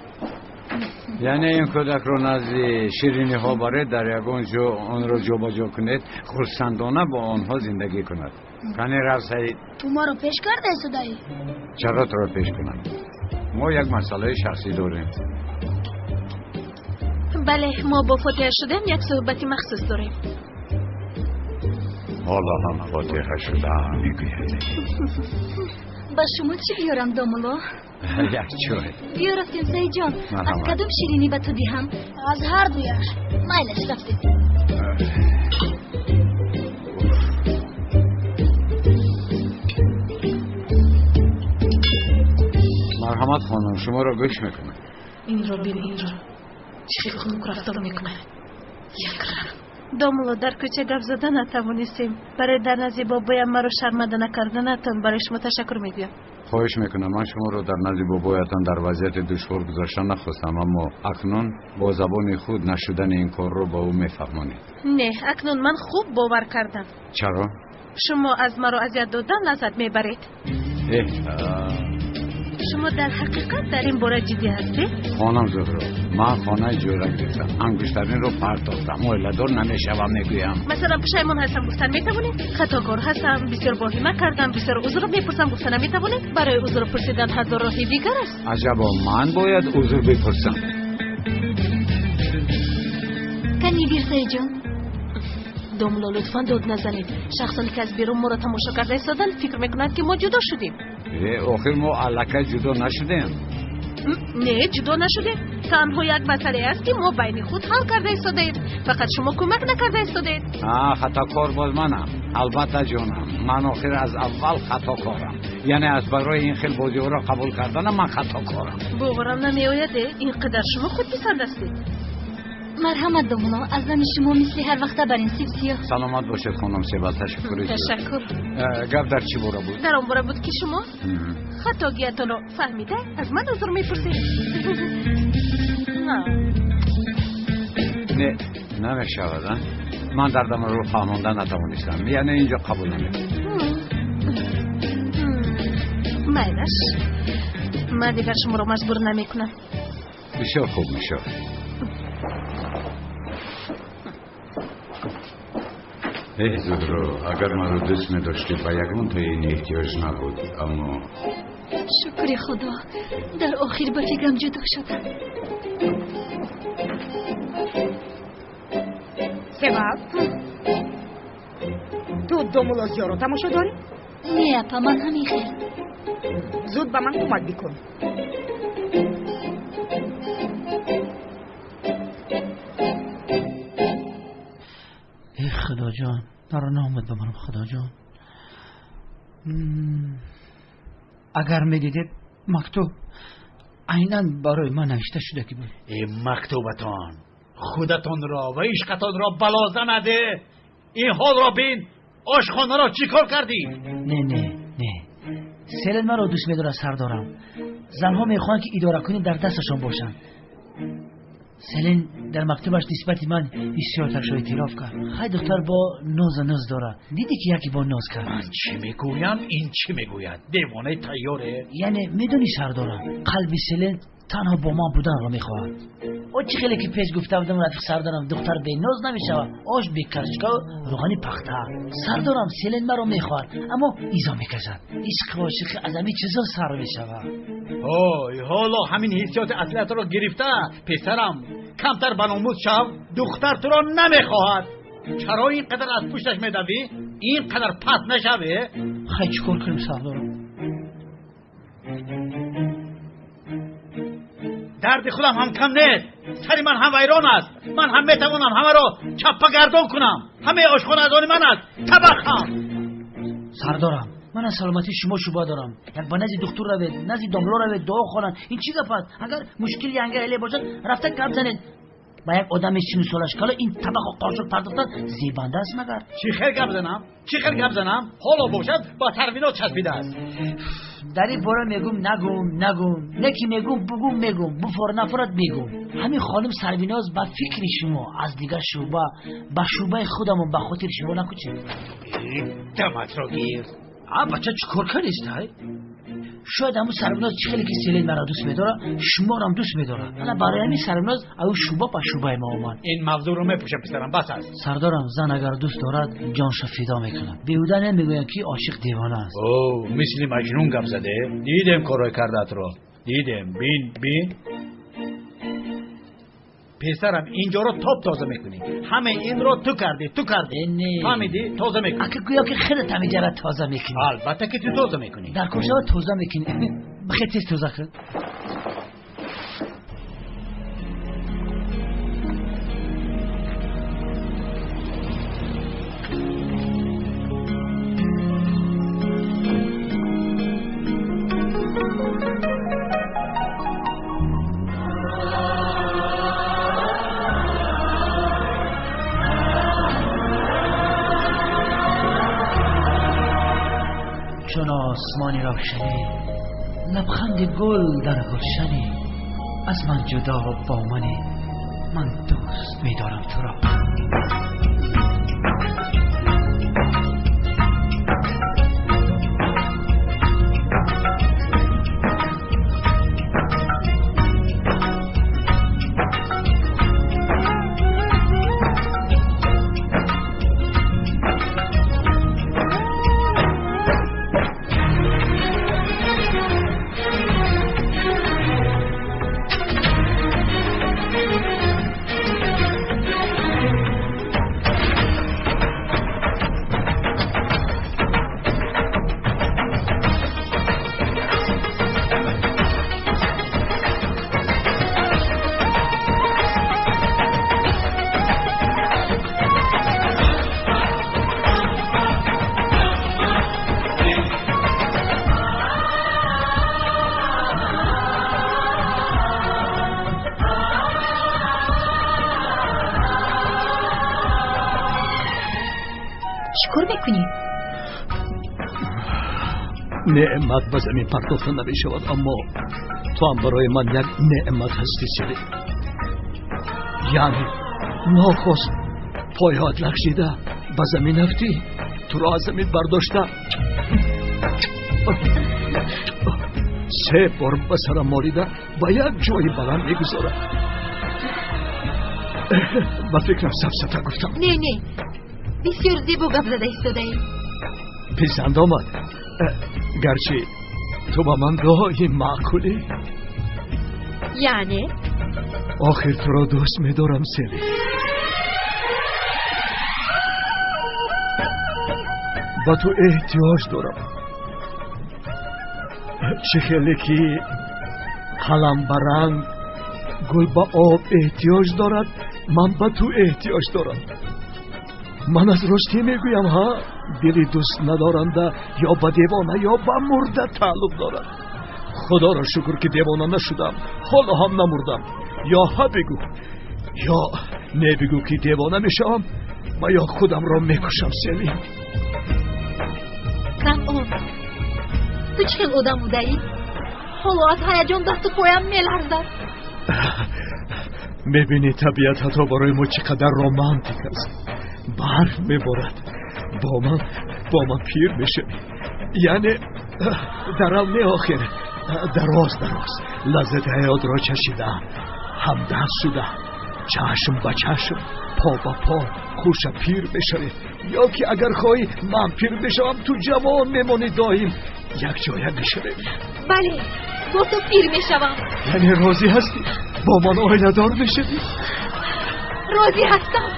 Яъне ин кӯдакро назди шириниҳо баред, дар ягон ҷо онро ҷобаҷо кунед, хурсандона бо онҳо зиндагӣ кунад. Кани рав, Саид. Ту маро пеш кардаи, судаӣ? Чаро туро пеш кунам? Мо як масъалаи шахсӣ дорем. Бале, мо бо фотиҳа шудем як суҳбати махсус дорем. Ҳоло ҳам фотиҳа шудаам мегӯяд. Ба шумо чӣ биёрам, домулло? Як чой. Биё, рафтем, Саидҷон. Аз кадом ширинӣ ба ту диҳам? Аз ҳар дуяш. Майлаш, рафтем. Марҳамат, хонум, шуморо гӯш мекунам. Инро бин, инро чӣ хел хунук рафтор мекунад. Якрам домулло, дар кӯча гап зада натавонистем. Барои дар назди бобоям маро шарманда накарданатон барои шумо ташаккур мегӯям. Хоҳиш мекунам, ман шуморо дар назди бобоятон дар вазъияти душвор гузошта нахостам, аммо акнун бо забони худ нашудани ин корро ба ӯ мефаҳмонед. Не, акнун ман хуб бовар кардам. Чаро? Шумо аз маро азият додан лаззат мебаред. Шумо дар ҳақиқат дар ин бора ҷиддӣ ҳастед? Хонум Зуҳро, ман хонаи ҷӯра гирифтам, ангуштаринро партофтам, оиладор намешавам, мегӯям. Масалан, пушаймон ҳастам гуфтан метавонед? Хатокор ҳастам, бисёр воҳима кардам, бисёр узр мепурсам гуфта наметавонед? Барои узр пурсидан ҳазор роҳи дигар аст. Аҷабо, ман бояд узр бипурсам. Кани бир, Саидҷон. Домулло, лутфан дод назанед. Шахсоне ки аз берун моро тамошо карда истоданд, фикр мекунанд, ки мо ҷудо шудем. Охир мо аллакай ҷудо нашудем. Не, ҷудо нашудем. Танҳо як масъалае аст, ки мо байни худ ҳал карда истодаем. Фақат шумо кӯмак накарда истодаед. Хатокор боз манам. Албатта, ҷонам, ман охир аз аввал хатокорам. Яъне аз барои ин хел бозиҳоро қабул карданам ман хатокорам. Боварам намеояд, ин қадар шумо худписанд ҳастед. Марҳамат, домулло, аз дами шумо мисли ҳар вақта бар ин сиб сиёҳ. Саломат бошед, хонум Себал, ташаккури зиёд. Ташаккур. Гап дар чӣ бора буд? Дар он бора буд, ки шумо хатогиятонро фаҳмида аз ман узр мепурсед. Не, намешавад, а? Ман дардамро фаҳмонда натавонистам, яъне инҷо қабул намекунам. Майлаш, ман дигар шуморо маҷбур намекунам. Бисёр хуб мешавад. Эй Зуҳро, агар маро дӯст медоштӣ, ба ягон таи ин эҳтиёҷ набуд, аммо Шукри Худо, дар охир ба фикрам ҷудо шудам. Севал, ту домулло Зиёро тамошо дорӣ? Не, апа, ман ҳамин хел. Зуд ба ман кӯмак бикун. Эй Худоҷон, маро номад бимонам, Худоҷон. Агар медидед, мактуб айнан барои ман навишта шуда ки буд. Э, мактубатон худатонро ва ишқатонро бало занаде. Ин ҳолро бин, ошхонаро чӣ кор кардӣ? Не, не, не, Селен маро дӯст медорад, сардорам. Занҳо мехоҳанд, ки идоракунӣ дар дасташон бошанд. Селен дар мактубаш нисбати ман ҳиссиёташро эътироф кард. Хай, духтар бо ноза ноз дорад. Дидӣ, ки яке бо ноз кард. Ман чӣ мегӯям, ин чӣ мегӯяд? Девонаи тайёре. Яъне медонӣ, сардорам, қалби Селен танҳо бо ман буданро мехоҳад. О, чӣ хеле ки пеш гуфта будам, рафиқ сардорам, духтар беноз намешавад, ош бе карчкаву рӯғани пахта. Сардорам, Селен маро мехоҳад, аммо изо мекашад. Ишқу ошиқӣ аз ҳамин чизо сар мешавад. Ҳой, ҳоло ҳамин ҳиссиёти аслиятро гирифта. Писарам, камтар ба номус шав. Духтар туро намехоҳад. Чаро ин қадар аз пушташ медавӣ? Ин қадар паст нашавӣ. Хай, чӣ кор кунем, сардорам? Дарди худам ҳам кам нест. Сари ман ҳам вайрон аст. Ман ҳам метавонам ҳамаро чаппа гардон кунам. Ҳамаи ошхона аз они ман аст, табақ ҳам. Сардорам, ман аз саломатии шумо шубҳа дорам. Як ба назди духтур равед, назди домло равед, дуо хонанд. Ин чӣ гап аст? Агар мушкили янга эле бошад, рафта гап занед ба як одами сину солаш кало. Ин табақу қошуқ пардохтан зебанда аст магар? Чӣ хел гап занам, чӣ хел гап занам? Ҳоло бошад, ба Сарвиноз часпидааст. Дар ин бора мегум, нагум, нагум, не ки мегум, бугум, мегум, буфор, нафорат, мегум. Ҳамин хоним Сарвиноз ба фикри шумо аз дигар шӯъба ба шӯъбаи худамон ба хотири шумо накӯчед. Даматро гир. А, бача, чӣ кор кардистай? Шояд ҳамун Сарвиноз чӣ хеле ки Селен маро дӯст медорад, шуморам дӯст медорад. Ана барои ҳамин Сарвиноз аю шӯъба ба шӯъбаи мо омад. Ин мавзӯъро мепӯшам, писарам, бас аст. Сардорам, зан агар дӯст дорад, ҷоншо фидо мекунад. Беҳуда намегӯянд, ки ошиқ девона аст. О, мисли маҷнун гап заде. Дидем, корҳои кардаатро дидем. Бин, бин, писарам, инҷоро топ тоза мекунӣ. Ҳамаи инро ту кардӣ, ту кардӣ. Фаҳмидӣ? Тоза мекунӣ. Ака, гӯё ки худат ҳамиҷара тоза мекунӣ. Албатта ки ту тоза мекунӣ. Дар кор шава, тоза мекунӣ. Бихел, тез тоза кун. Чун осмони равшанӣ, лабханди гул дар гулшанӣ, аз ман ҷудо бо манӣ, ман дӯст медорам туро. Чӣ кор мекунӣ? Неъмат ба замин партофта намешавад, аммо ту ҳам барои ман як неъмат ҳастӣ, Селин. Яъне нохост пойҳоят лағжида ба замин афтӣ, туро аз замин бардошта, се бор ба сарам молида, ба як ҷои баланд мегузорам. Ба фикрам, сафсата гуфтам. Не, не, бисёр зебо гап зада истодаем. Писанд омад. Гарчи ту ба ман доим маъқулӣ. Яъне? Охир туро дӯст медорам, Селин. Ба ту эҳтиёҷ дорам. Чӣ хеле ки қалам ба ранг, гул ба об эҳтиёҷ дорад, ман ба ту эҳтиёҷ дорам. Ман аз ростӣ мегӯям. Ҳа, дили дӯст надоранда ё ба девона, ё ба мурда тааллуқ дорад. Худоро шукр, ки девона нашудам, ҳоло ҳам намурдам. Ё ҳа бигӯ, ё не бигӯ, ки девона мешавам ва ё худамро мекушам, Селин. Кам об. Ту чӣ хел одам будаӣ? Ҳоло аз ҳаяҷон дасту поям меларзад. Мебинӣ, табиат ҳатто барои мо чӣ қадар романтик аст. Барф меборад, бо ман пир мешавӣ. Яъне дарал не, охир дароз дароз лаззати ҳаётро чашида, ҳамдаст шуда, чашм ба чашм, по ба по, хуша пир мешавем. Ё ки агар хоҳӣ, ман пир мешавам, ту ҷавон мемонӣ, доим якҷоя мешавем. Бале, бо ту пир мешавам. Яъне розӣ ҳастӣ? Бо ман оиладор мешавӣ? Розӣ ҳастам.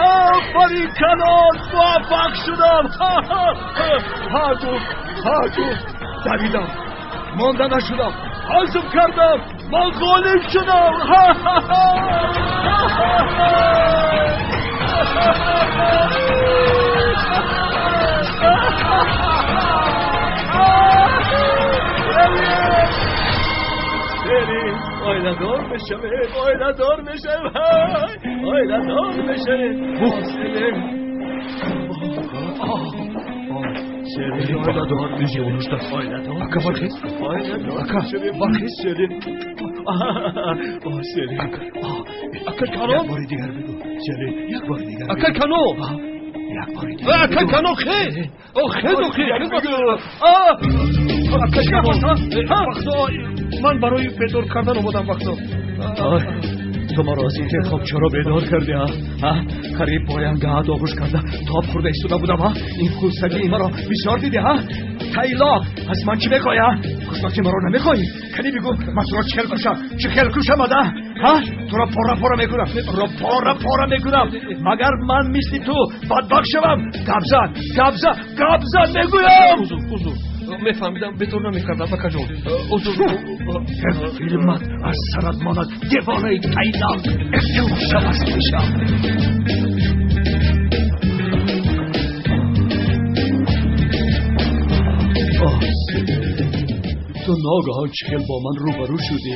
Офарин калон, муваффақ шудам. Ҳа гуфт, ҳа гуфт, давидам, монда нашудам, ҳазм кардам, ман ғолиб шудам. Берем, оиладор мешавем, оиладор мешавем, оиладор мешавем. Оиладор мешавем. Ака, бархез. Ака, бархез. Ака калон. Як бори дигар бигӯ. Селин, як бори дигар. Ака калон. Як бори дигар. Ака калон, хез. О, хез, охир. Ака калон. Вақто ман барои бедор кардан омадам, вақто. Ту маро аз ин хел хоб чаро бедор кардӣ, а? Қариб боям гаҳат оғӯш карда тоб хӯрда истода будам, а? Ин хулсагии маро бисёр дидӣ, а? Тайлоқ, аз ман чӣ мехоҳӣ, а? Хушбахти маро намехоҳӣ? Кани бигӯ, ман туро чӣ хел кушам? Чӣ хел кушам, ада? Ҳа? Туро пора пора мекунам, туро пора пора мекунам. Магар ман мисли ту бадбахт шавам? Гап зан, гап зан, гап зан мегӯям. Узр, узр. Мефаҳмидам, бедор намекардам, акаҷон. Узр. Илмат аз сарат монад, девонаи тайлоқ. Имшаб аст мешам. Ту ногаҳон чӣ хел бо ман рӯбарӯ шудӣ?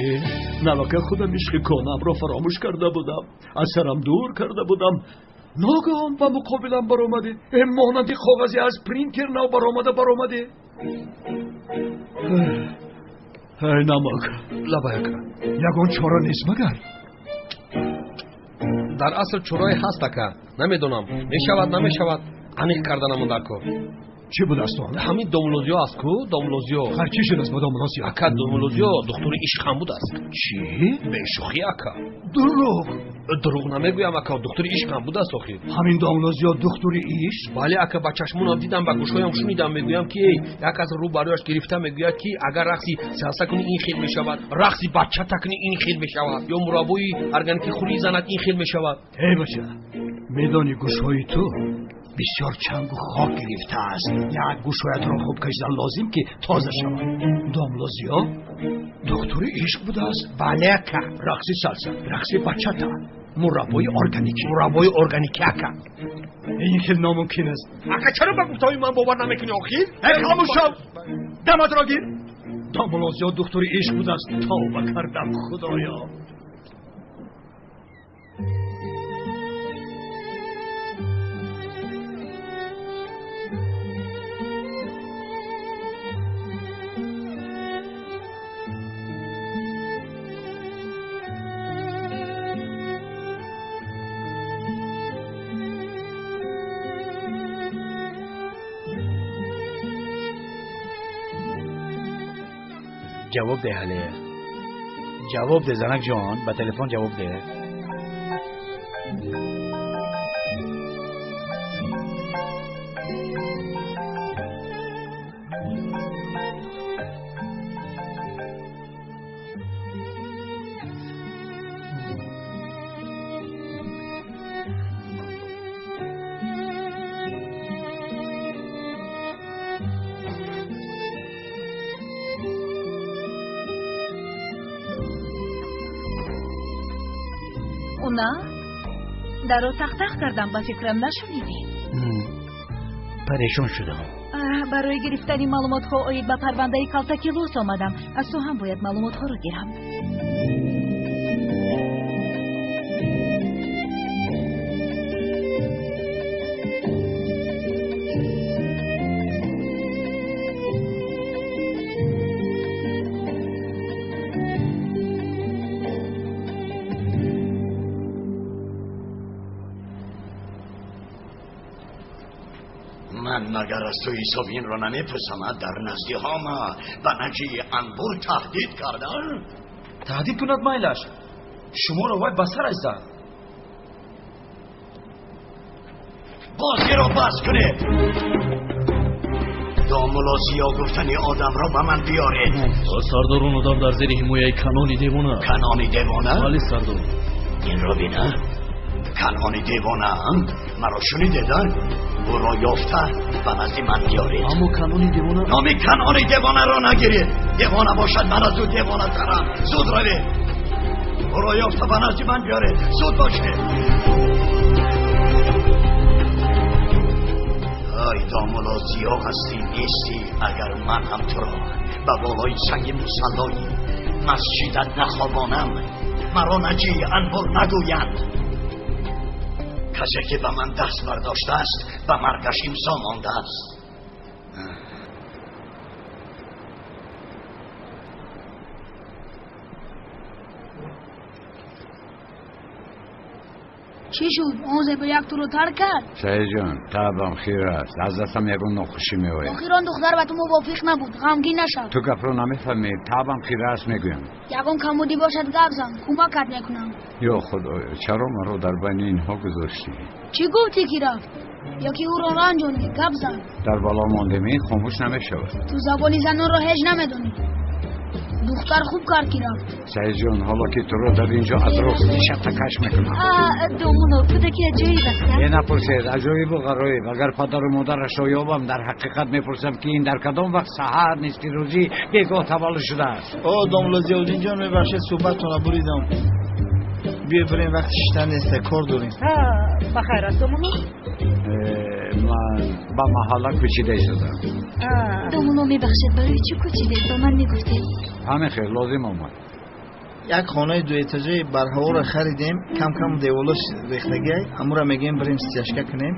Навака худам ишқи кӯҳнаамро фаромӯш карда будам, аз сарам дур карда будам. Ногаҳон ба муқобилам баромадӣ, монанди коғазе аз принтер нав баромада баромадӣ. Эй намак, лабай ака. Ягон чора нест магар? Дар асл чорае ҳаст, ака. Намедонам, мешавад, намешавад, аниқ карданамон дар кор. Чӣ будааст он? Ҳамин домулозиё аст ку, домулозиё. Хар, чӣ шудааст бо домулозиё? Ака, домулозиё духтури ишқ ҳам будааст. Чӣ? Бешӯхӣ, ака. Дурӯғ. Дурӯғ намегӯям, ака, духтури ишқ ҳам будааст охир. Ҳамин домулозиё духтури ишқ? Бале, ака, ба чашмонам дидам, ба гӯшҳоям шунидам. Мегӯям ки як аз рӯ барояш гирифта мегӯяд ки агар рақси салса кунӣ ин хел мешавад, рақси бачата кунӣ ин хел мешавад, ё мураббои органики хӯрӣ занад ин хел мешавад. Эй бача, медонӣ гӯшҳои ту бисёр чангу хок гирифтааст. Як гӯшҳоятро хуб кашидан лозим, ки тоза шавад. Домлозиё духтури ишқ будааст? Бале, ака. Рақси салса, рақси бачата, мураббои органикӣ. Мураббои органикӣ, ака. Ин хел номумкин аст. Ака, чаро ба гуфтаҳои ман бовар намекунӣ охир? Эй, хомӯш шав, даматро гир. Домлозиё духтури ишқ будааст. Тавба кардам, худоё. Ҷавоб деҳ, ҳале. Ҷавоб деҳ, занак ҷон, ба телефон ҷавоб деҳ. На, даро тахтах кардам, ба фикрам нашунидӣ. Парешон шудам. Барои гирифтани маълумотҳо оид ба парвандаи калтаки лос омадам. Аз ту ҳам бояд маълумотҳоро гирам. Ман магар аз ту ҳисоби инро намепурсам? Дар назди ҳама ба наҷии анбур таҳдид кардан? Таҳдид кунад майлаш, шуморо вай ба сараш зад. Бозиро бас кунед. Домулло Зиё гуфтани одамро ба ман биёред. Сардор, он одам дар зери ҳимояи Канони девона. Канони девона? Бале, сардор. Инро бина, Канони девона маро шунидед? Ӯро ёфта ба назди ман биёред. Аммо Канони девона... Номи Канони девонаро нагиред. Девона бошад, ман аз ӯ девонатарам. Зуд равед, ӯро ёфта ба назди ман биёред. Зуд бошед. Ай домулло Зиё, ҳастӣ нестӣ, агар ман ҳам туро ба болои санги мусаллои масҷидат нахобонам, маро наҷии анбур нагӯянд. Касе ки ба ман даст бардоштааст, ба маргаш имзо мондааст. Чӣ шуд? Он зебояк туро тарк кард? Саидҷон, табам хир аст, аз дастам ягон нохушӣ меояд. Охир он духтар ба ту мувофиқ набуд, ғамгин нашав. Ту гапро намефаҳмӣ, табам хир аст мегӯям. Ягон камбудӣ бошад гап зан, кӯмакат мекунам. Ё худоё, чаро маро дар байни инҳо гузоштӣ? Чӣ гуфтӣ ки рафт? Ё ки ӯро ранҷонӣ? Гап зан. Дар бало мондем, ин хомӯш намешавад. Ту забони занонро ҳеҷ намедонӣ. Духтар хуб кард ки рафт. Саидҷон, ҳоло ки туро дар инҷо атроф шатакаш мекунам. Домулло, кӯдаки аҷоиб аст. Е, напурсед, аҷоибу ғароиб. Агар падару модарашро ёбам, дар ҳақиқат мепурсам ки ин дар кадом вақт, саҳар, нисфи рӯзӣ, бегоҳ таваллуд шудааст. О, домулло Зиёуддинҷон, мебахшед, суҳбаттонро буридам. Биё бирем, вақти шиштан нест, кор дорем. Ба хайр аст, домулло? Ман ба маҳалла кӯчида истодам. Домулло, мебахшед, барои чӣ кӯчидед? Ба ман мегуфтед. Ҳамин хел лозим омад. Як хонаи дуэтажаи барҳаворо харидем, кам кам деволош рехтагиай, амура мегӯем бирем стяжка кунем,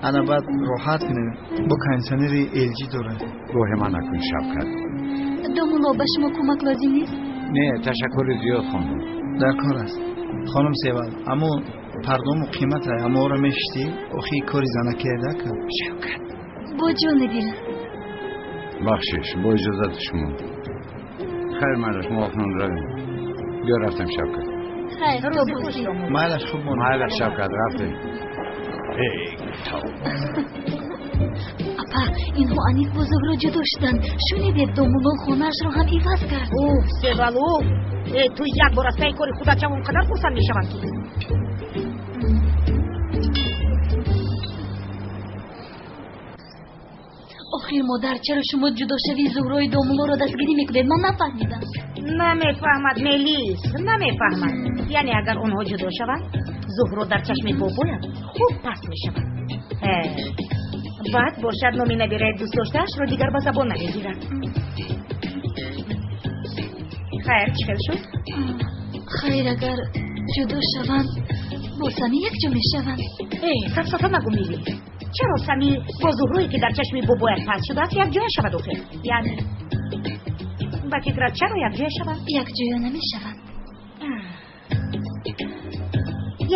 ана баъд роҳат кунем. Бо кондитсионери LG дорад. Гоҳе ман накун, Шавкат. Домулло, ба шумо кӯмак лозим нест? Не, ташаккури зиёд, хонум. Дар кор аст. Хонум Севал, аммо пардому қимат ай, аморо мешиштӣ, охи кори занакия дака. Шавкат. Бо ҷони дил. Бахшиш, бо иҷозати шумо. Хайр, майлаш, мо акнун равем. Биё рафтем, Шавкат. Хайр, то боздид. Майлаш, хуб монед. Майлаш, Шавкат, рафтем. Эй, тавба. Апа, инҳо аниқ бо Зуҳро ҷудо шуданд. Шунидед, домулло хонаашро ҳам иваз кард. Уф, Севал, уф. Э, ту як бор аз пайи кори худат шав, он қадар хурсанд мешаванд ки. Охир, модар, чаро шумо ҷудошавии Зуҳрои домуллоро дастгирӣ мекунед? Ман нафаҳмидам. Намефаҳмад, Мелис, намефаҳмад. Яъне агар онҳо ҷудо шаванд, Зуҳро дар чашми бобоям хуб паст мешавад. Баъд бошад номи набираи дӯстдоштаашро дигар ба забон намегирад. Хайр, чӣ хел шуд? Хайр, агар ҷудо шаванд, бо Сами якҷо мешаванд. Э, сафсафа нагӯ, Мелис. Чаро Сами бо Зуҳрое ки дар чашми бобоят паст шудааст якҷоя шавад охир? Яъне ба фикрат чаро якҷоя шаванд? Якҷоя намешаванд.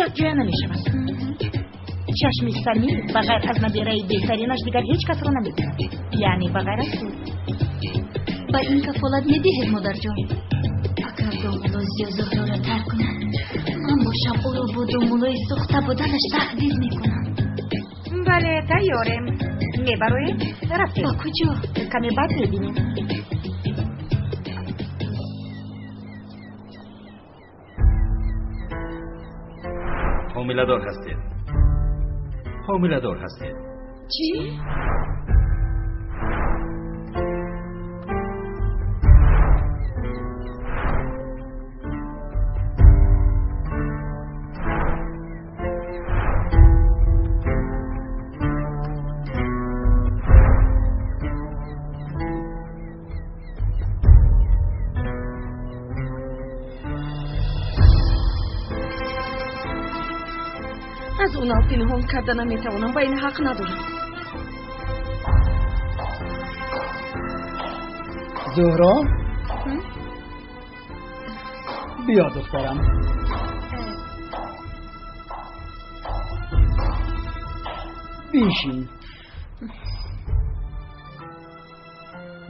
Якҷоя намешаванд. Чашми Сами ба ғайр аз набираи беҳтаринаш дигар ҳеҷ касро намебинад. Яъне ба ғайр аз ту. Ба ин кафолат медиҳед, модарҷон? Агар домулло Зиё Зуҳроро тарк кунад, ман бошам ӯро бо домуллои сӯхта буданаш таҳдид мекунам. Бале, тайёрем. Мебароем? Рафтем. Ба куҷо? Каме баъд мебинем. Ҳомиладор ҳастед. Ҳомиладор ҳастед. Чӣ? Аз онал пинҳон карда наметавонам, ба ин ҳақ надорам. Зуҳро, биё духтарам. Бишин.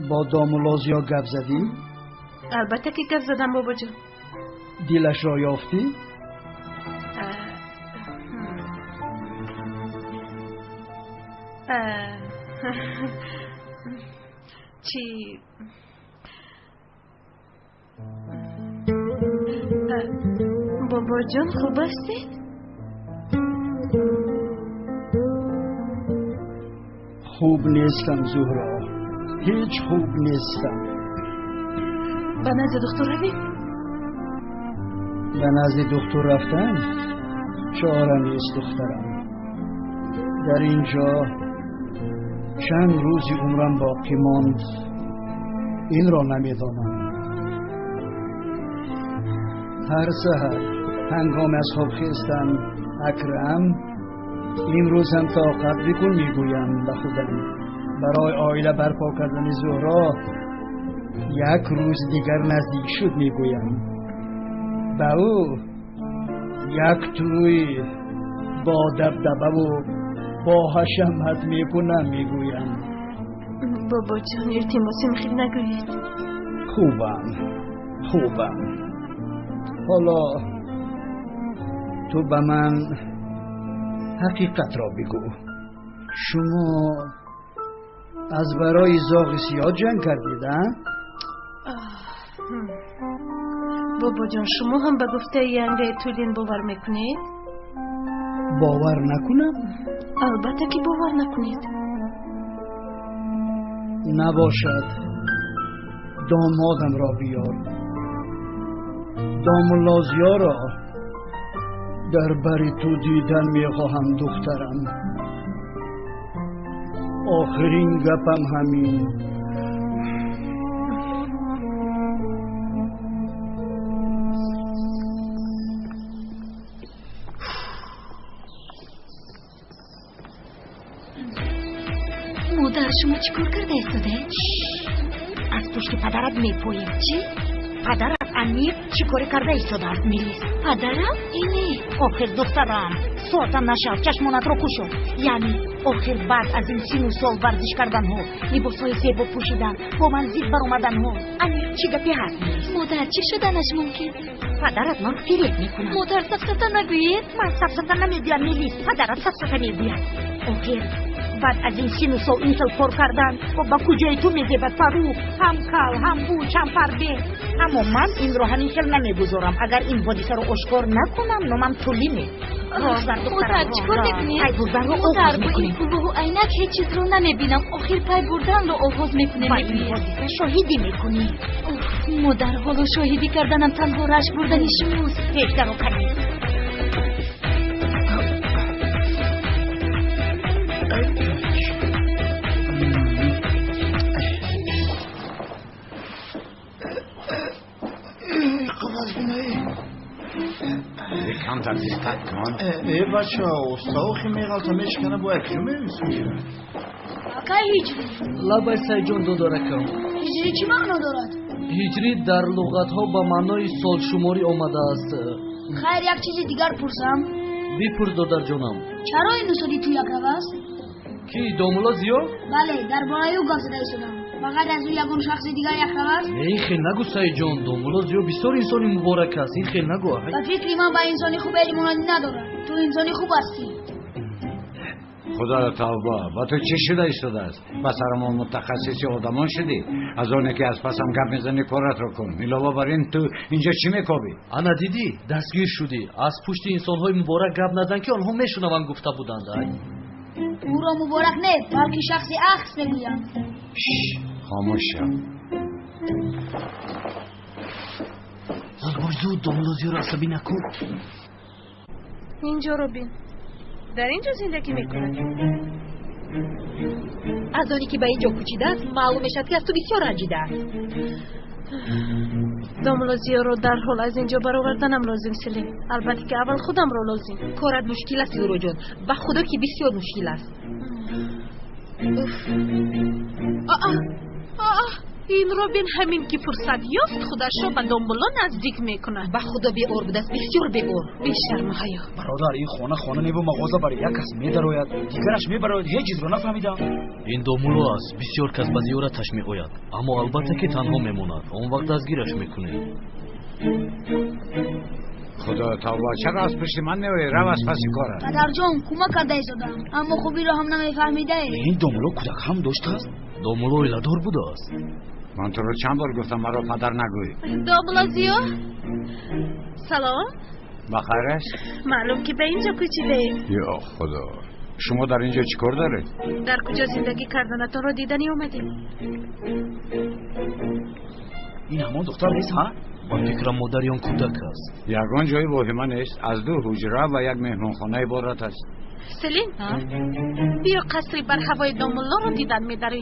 Бо домулло Зиё гап задӣ? Албатта ки гап задам, бобоҷон. Дилашро ёфтӣ? Чӣ? Бобоҷон, хуб ҳастед? Хуб нестам, Зуҳро, ҳеҷ хуб нестам. Ба назди духтур равем? Ба назди духтур рафтан чора нест, духтарам. Дар ин ҷо чанд рӯзи умрам боқӣ монд, инро намедонам. Ҳар саҳар ҳангоми аз хоб хестан, Акрам, имрӯз ҳам тоқат бикун, мегӯям ба худам. Барои оила барпо кардани Зуҳро як рӯз дигар наздик шуд, мегӯям. Ба ӯ як тӯй бо дабдабаву бо ҳашамат мекунам, мегӯям. Бобоҷон, илтимосим, хел нагӯед. Хубам, хубам. Ҳоло ту ба ман ҳақиқатро бигӯ. Шумо аз барои зоғи сиёҳ ҷанг кардед, а? Бобоҷон, шумо ҳам ба гуфтаи янгаи Тулин бовар мекунед? Бовар накунам? Албатта ки бовар накунед. Набошад, домодамро биёр. Домулло Зиёро дар бари ту дидан мехоҳам, духтарам. Охирин гапам ҳамин. Модар, шумо чӣ кор карда истодаед? Аз пушти падарат мепоем. Чӣ? Падарат аниқ чӣ коре карда истодааст, Мелис? Падарам? Ине. Охир, духтарам, соата нашав, чашмонатро кушо. Яъне охир баъд аз ин сину сол варзиш карданҳо, либосҳои зебо пӯшидан, бо ман зид баромаданҳо, аниқ чӣ гапе ҳаст, Мелис? Модар, чӣ шуданаш мумкин? Падарат маро фиреб мекунад. Модар, сафсата нагӯед. Ман сафсата намегӯям, Мелис, падарат сафсата мегӯяд. Охир баъд аз ин сину сол ин хел кор кардан ба куҷои ту мезебад, Фарух? Ҳам кал, ҳам буч, ҳам фарбе. Аммо ман инро ҳамин хел намегузорам. Агар ин ҳодисаро ошкор накунам, номам Тулиме. Модар, чӣ кор мекунед? Пай бурданро Модар, оғоз бо ин мекунем. кулоҳу айнак ҳеҷ чизро намебинам. Охир пай бурданро оғоз мекунем, Ба ин мегӯед. ҳодиса шоҳидӣ мекунӣ. Модар, ҳоло шоҳидӣ карданам танҳо рашк бурдани шумост. Пеш даро канӣ. Камтар диққат кун. Э, бача, устохи меғалта, мешикана, бо якҷо мевисмеша. Акай Ҳиҷрӣ. Лабай, Сайҷон додаракам. Ҳиҷрӣ чӣ маъно дорад? Ҳиҷрӣ дар луғатҳо ба маънои солшуморӣ омадааст. Хайр, як чизи дигар пурсам. Бипурс, додарҷонам. Чаро ин устоди ту якрав аст? Ки, домулло Зиё? Бале, дар бораи ӯ гап зада истодам. Ба ғайр аз ӯ ягон шахси дигар якрав аст? Не, ин хел нагӯ, Сайҷон. Домулло Зиё бисёр инсони муборак аст, ин хел нагӯ. Ба фикри ман ба инсони хуб ҳеҷ монандӣ надорад. Ту инсони хуб ҳастӣ. Худоро тавба, ба ту чӣ шуда истодааст? Ба сарамон мутахассиси одамон шудӣ? Аз оне ки аз пасам гап мезанӣ, коратро кун. Илова бар ин, ту инҷо чӣ мекобӣ? Ана дидӣ, дастгир шудӣ. Аз пушти инсонҳои муборак гап назан, ки онҳо мешунаванд, гуфта буданд. Ай. Ӯро муборак не, балки шахси ахс мегӯянд. Хомӯш шав. Зуд бош, зуд, домулло Зиёро асабӣ накун. Инҷоро бин. Дар ин ҷо зиндагӣ мекунад. Аз оне ки ба ин ҷо кӯчидааст, маълум мешавад, ки аз ту бисёр ранҷидааст. Домулло Зиёро дарҳол аз ин ҷо бароварданам лозим, Селим. Албатта ки аввал худамро лозим. Корат мушкил аст, Зуҳроҷон. Ба худо ки бисёр мушкил аст. Аа, аа. Ин Робин ҳамин ки фурсат ёфт, худашро ба домулло наздик мекунад. Ба худо беор будааст, бисёр беор. Бешарму ҳаё. Бародар, ин хона хона небу мағоза бари як кас медарояд, дигараш мебарояд, ҳеҷ чизро нафаҳмидам. Ин домулло аст, бисёр кас ба зиёраташ меояд, аммо албатта ки танҳо мемонад. Он вақт дастгираш мекунем. Худо тавба, чаро аз пушти ман меоӣ? Рав аз паси корат. Падарҷон, кӯмак карда истодам, аммо хубиро ҳам намефаҳмидаед. Ин домулло кӯдак ҳам доштааст? Домулло оиладор будааст. Ман туро чанд бор гуфтам, маро падар нагӯй. Домулло Зиё, салом. Ба хайр аст? Маълум ки ба инҷо кӯчидаед. Ё худо, шумо дар инҷо чӣ кор доред? Дар куҷо зиндагӣ карданатонро дидани омадем. Ин ҳамон духтар нест, ҳа? Ба фикрам модари он кӯдак аст. Ягон ҷои воҳима нест, аз ду ҳуҷра ва як меҳмонхона иборат аст. Селин, биё қасри барҳавои домуллоро дидан медарӣ.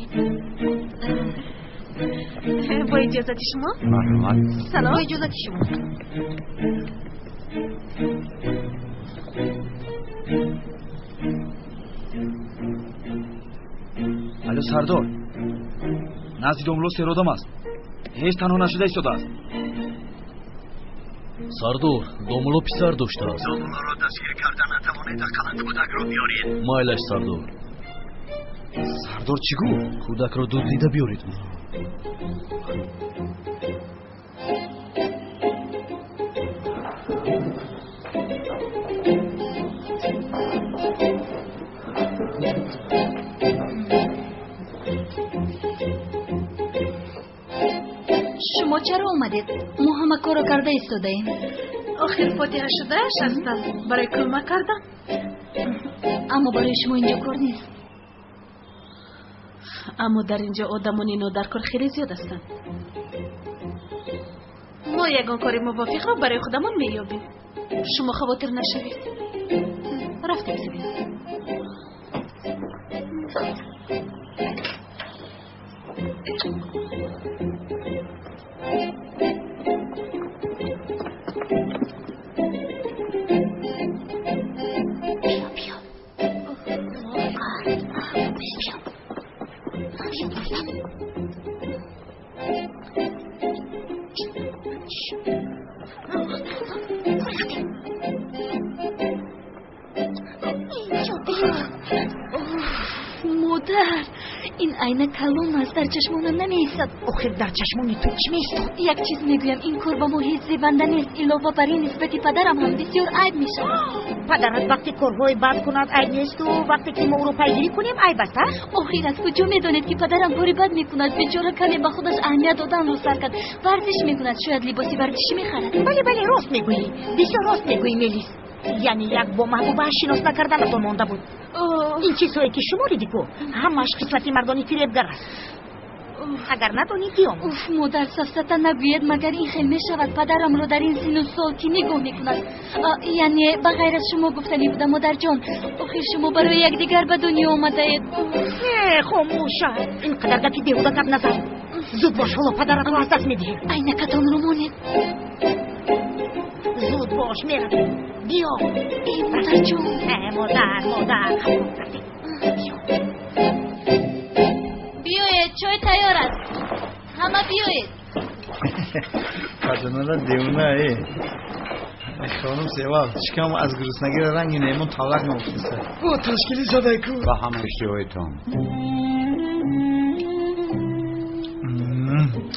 Бо иҷозати шумо? Марҳамат. Салом. Бо иҷозати шумо. Алло, сардор, назди домулло се одам аст, ҳеҷ танҳо нашуда истодааст. Сардор, домулло писар доштааст. Домуллоро дастгир карда натавонед, ақаллан кӯдакро биёред. Майлаш, сардор. Сардор чӣ гуфт? Кӯдакро дуздида биёред гуфт. Шумо чаро омадед? Мо ҳама корро карда истодаем. Охир фотиҳа шудааш ҳастам, барои кӯмак кардан. Аммо барои шумо инҷо кор нест. Аммо дар инҷо одамони нодаркор хеле зиёд ҳастанд. Мо ягон кори мувофиқро барои худамон меёбем. Шумо хавотир нашавед. Рафтем, Селин. Модар, ин айна калон аст, дар чашмонам намеистад. Охир дар чашмони ту чӣ меистод? Як чиз мегӯям, ин кор ба мо ҳеҷ зебанда нест. Илова бар ин нисбати падарам ҳам бисёр айб мешавад. Падарат вақте корҳои бад кунад айб несту, вақте ки мо ӯро пайгирӣ кунем айб аст, а? Охир аз куҷо медонед ки падарам кори бад мекунад? Бечора каме ба худаш аҳамият доданро сар кард. Варзиш мекунад, шояд либоси варзишӣ мехарад. Бале, бале, рост мегӯӣ, бисёр рост мегӯӣ, Мелис. Яъне як бо маҳбубааш шинос накарданатон монда буд. Ин чизҳое ки шумо дидику, ҳамааш хислати мардони фиребгар аст. Агар надонӣ, биём. Уф, модар, сафсата нагӯед, магар ин хел мешавад? Падарамро дар ин сину сол кӣ нигоҳ мекунад? Яъне ба ғайр аз шумо гуфтанӣ буда, модарҷон. Охир шумо барои якдигар ба дунё омадаед. Э, хомӯша, ин қадар гапи беҳуда гап назан. Зуд бош, ҳоло падаратро аз даст медиҳӣ. Айнакатонро монед. Зуд бош, меравем. Биё. Э, модарҷон. Э, модар, модар, рафтем. Биё. Биёед, чой тайёр аст. Ҳама биёед. Фарзанара девона э. Хонум Севал, шикам аз гуруснагӣ ранги немон тавлақ меофтиста. Бо ташкили задай ку. Ба ҳама иштиҳоятон.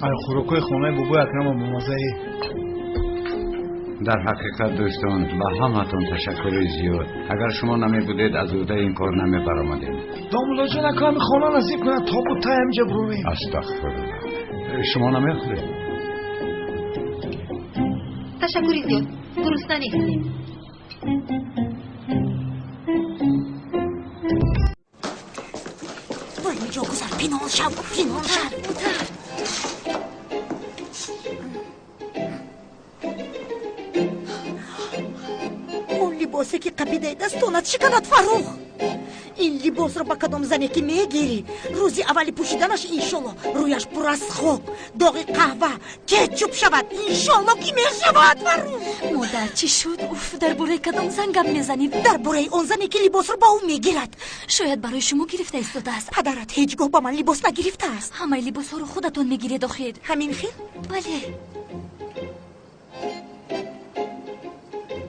Ай хӯрокҳои хонаи бобои Акрама бомаззаи. Дар ҳақиқат дӯстон, ба ҳаматон ташаккури зиёд. Агар шумо намебудед, аз уҳдаи ин кор намебаромадем. Домуллоҷон, ака ҳами хона насиб кунад, то буд та ҳаминҷа буровем. Астағфируллоҳ. Шумо намехӯред? Ташаккури зиёд, гурусна нестем. Ба инҷо гузар, пинҳон шав, пинҳон шав. Он либосе ки қапидаи дастонат шиканад, Фаррух. Ин либосро ба кадом зане ки мегирӣ, рӯзи аввали пӯшиданаш иншолло рӯяш пур аз хок, доғи қаҳва, кетчуп шавад. Иншолло ки мешавад, Фаррух. Модар, чӣ шуд? Уф, дар бораи кадом зан гап мезанед? Дар бораи он зане ки либосро ба ӯ мегирад. Шояд барои шумо гирифта истодааст. Падарат ҳеҷ гоҳ ба ман либос нагирифтааст. Ҳамаи либосҳоро худатон мегиред охир. Ҳамин хел? Бале.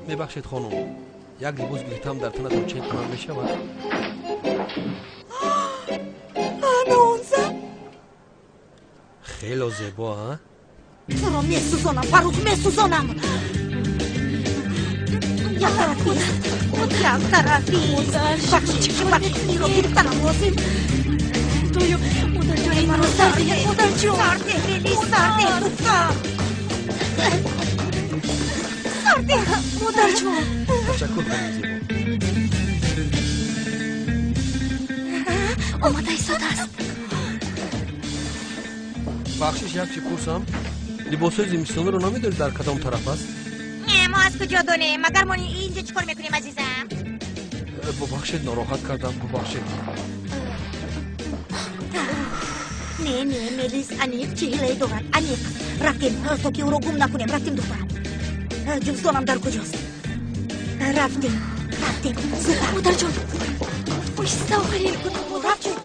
Мебахшед хонум, як либос гирифтам дар танатон чен кунам мешавад? Ана он зан. Хело зебо, а? Туро месӯзонам, Фаррух, месӯзонам. Як тараф бист, як тараф бист. Бахшиш, бахшиш, инро гирифтанам лозим. Худоё, модарҷон, инро сар диҳед, модарҷон. Сар деҳ, Мелис, сар деҳ, духтар. Сар деҳ, модарҷон. Ташаккур, хонум зебо. Омада истодааст. Бахшиш, як чӣ пурсам? Либосҳои зимистонаро намедонед дар кадом тараф аст? Не, мо аз куҷо донем? Магар мо инҷо чӣ кор мекунем, азизам? Бубахшед, нороҳат кардам, бубахшед. Не, не, Мелис аниқ чӣ ҳилае дорад, аниқ. Рафтем, то ки ӯро гум накунем. Рафтем, духтарам. Ҷуздонам дар куҷост? Рафтем, рафтем, зудтар. Модарҷон, оҳиста, охирин. Рафтем.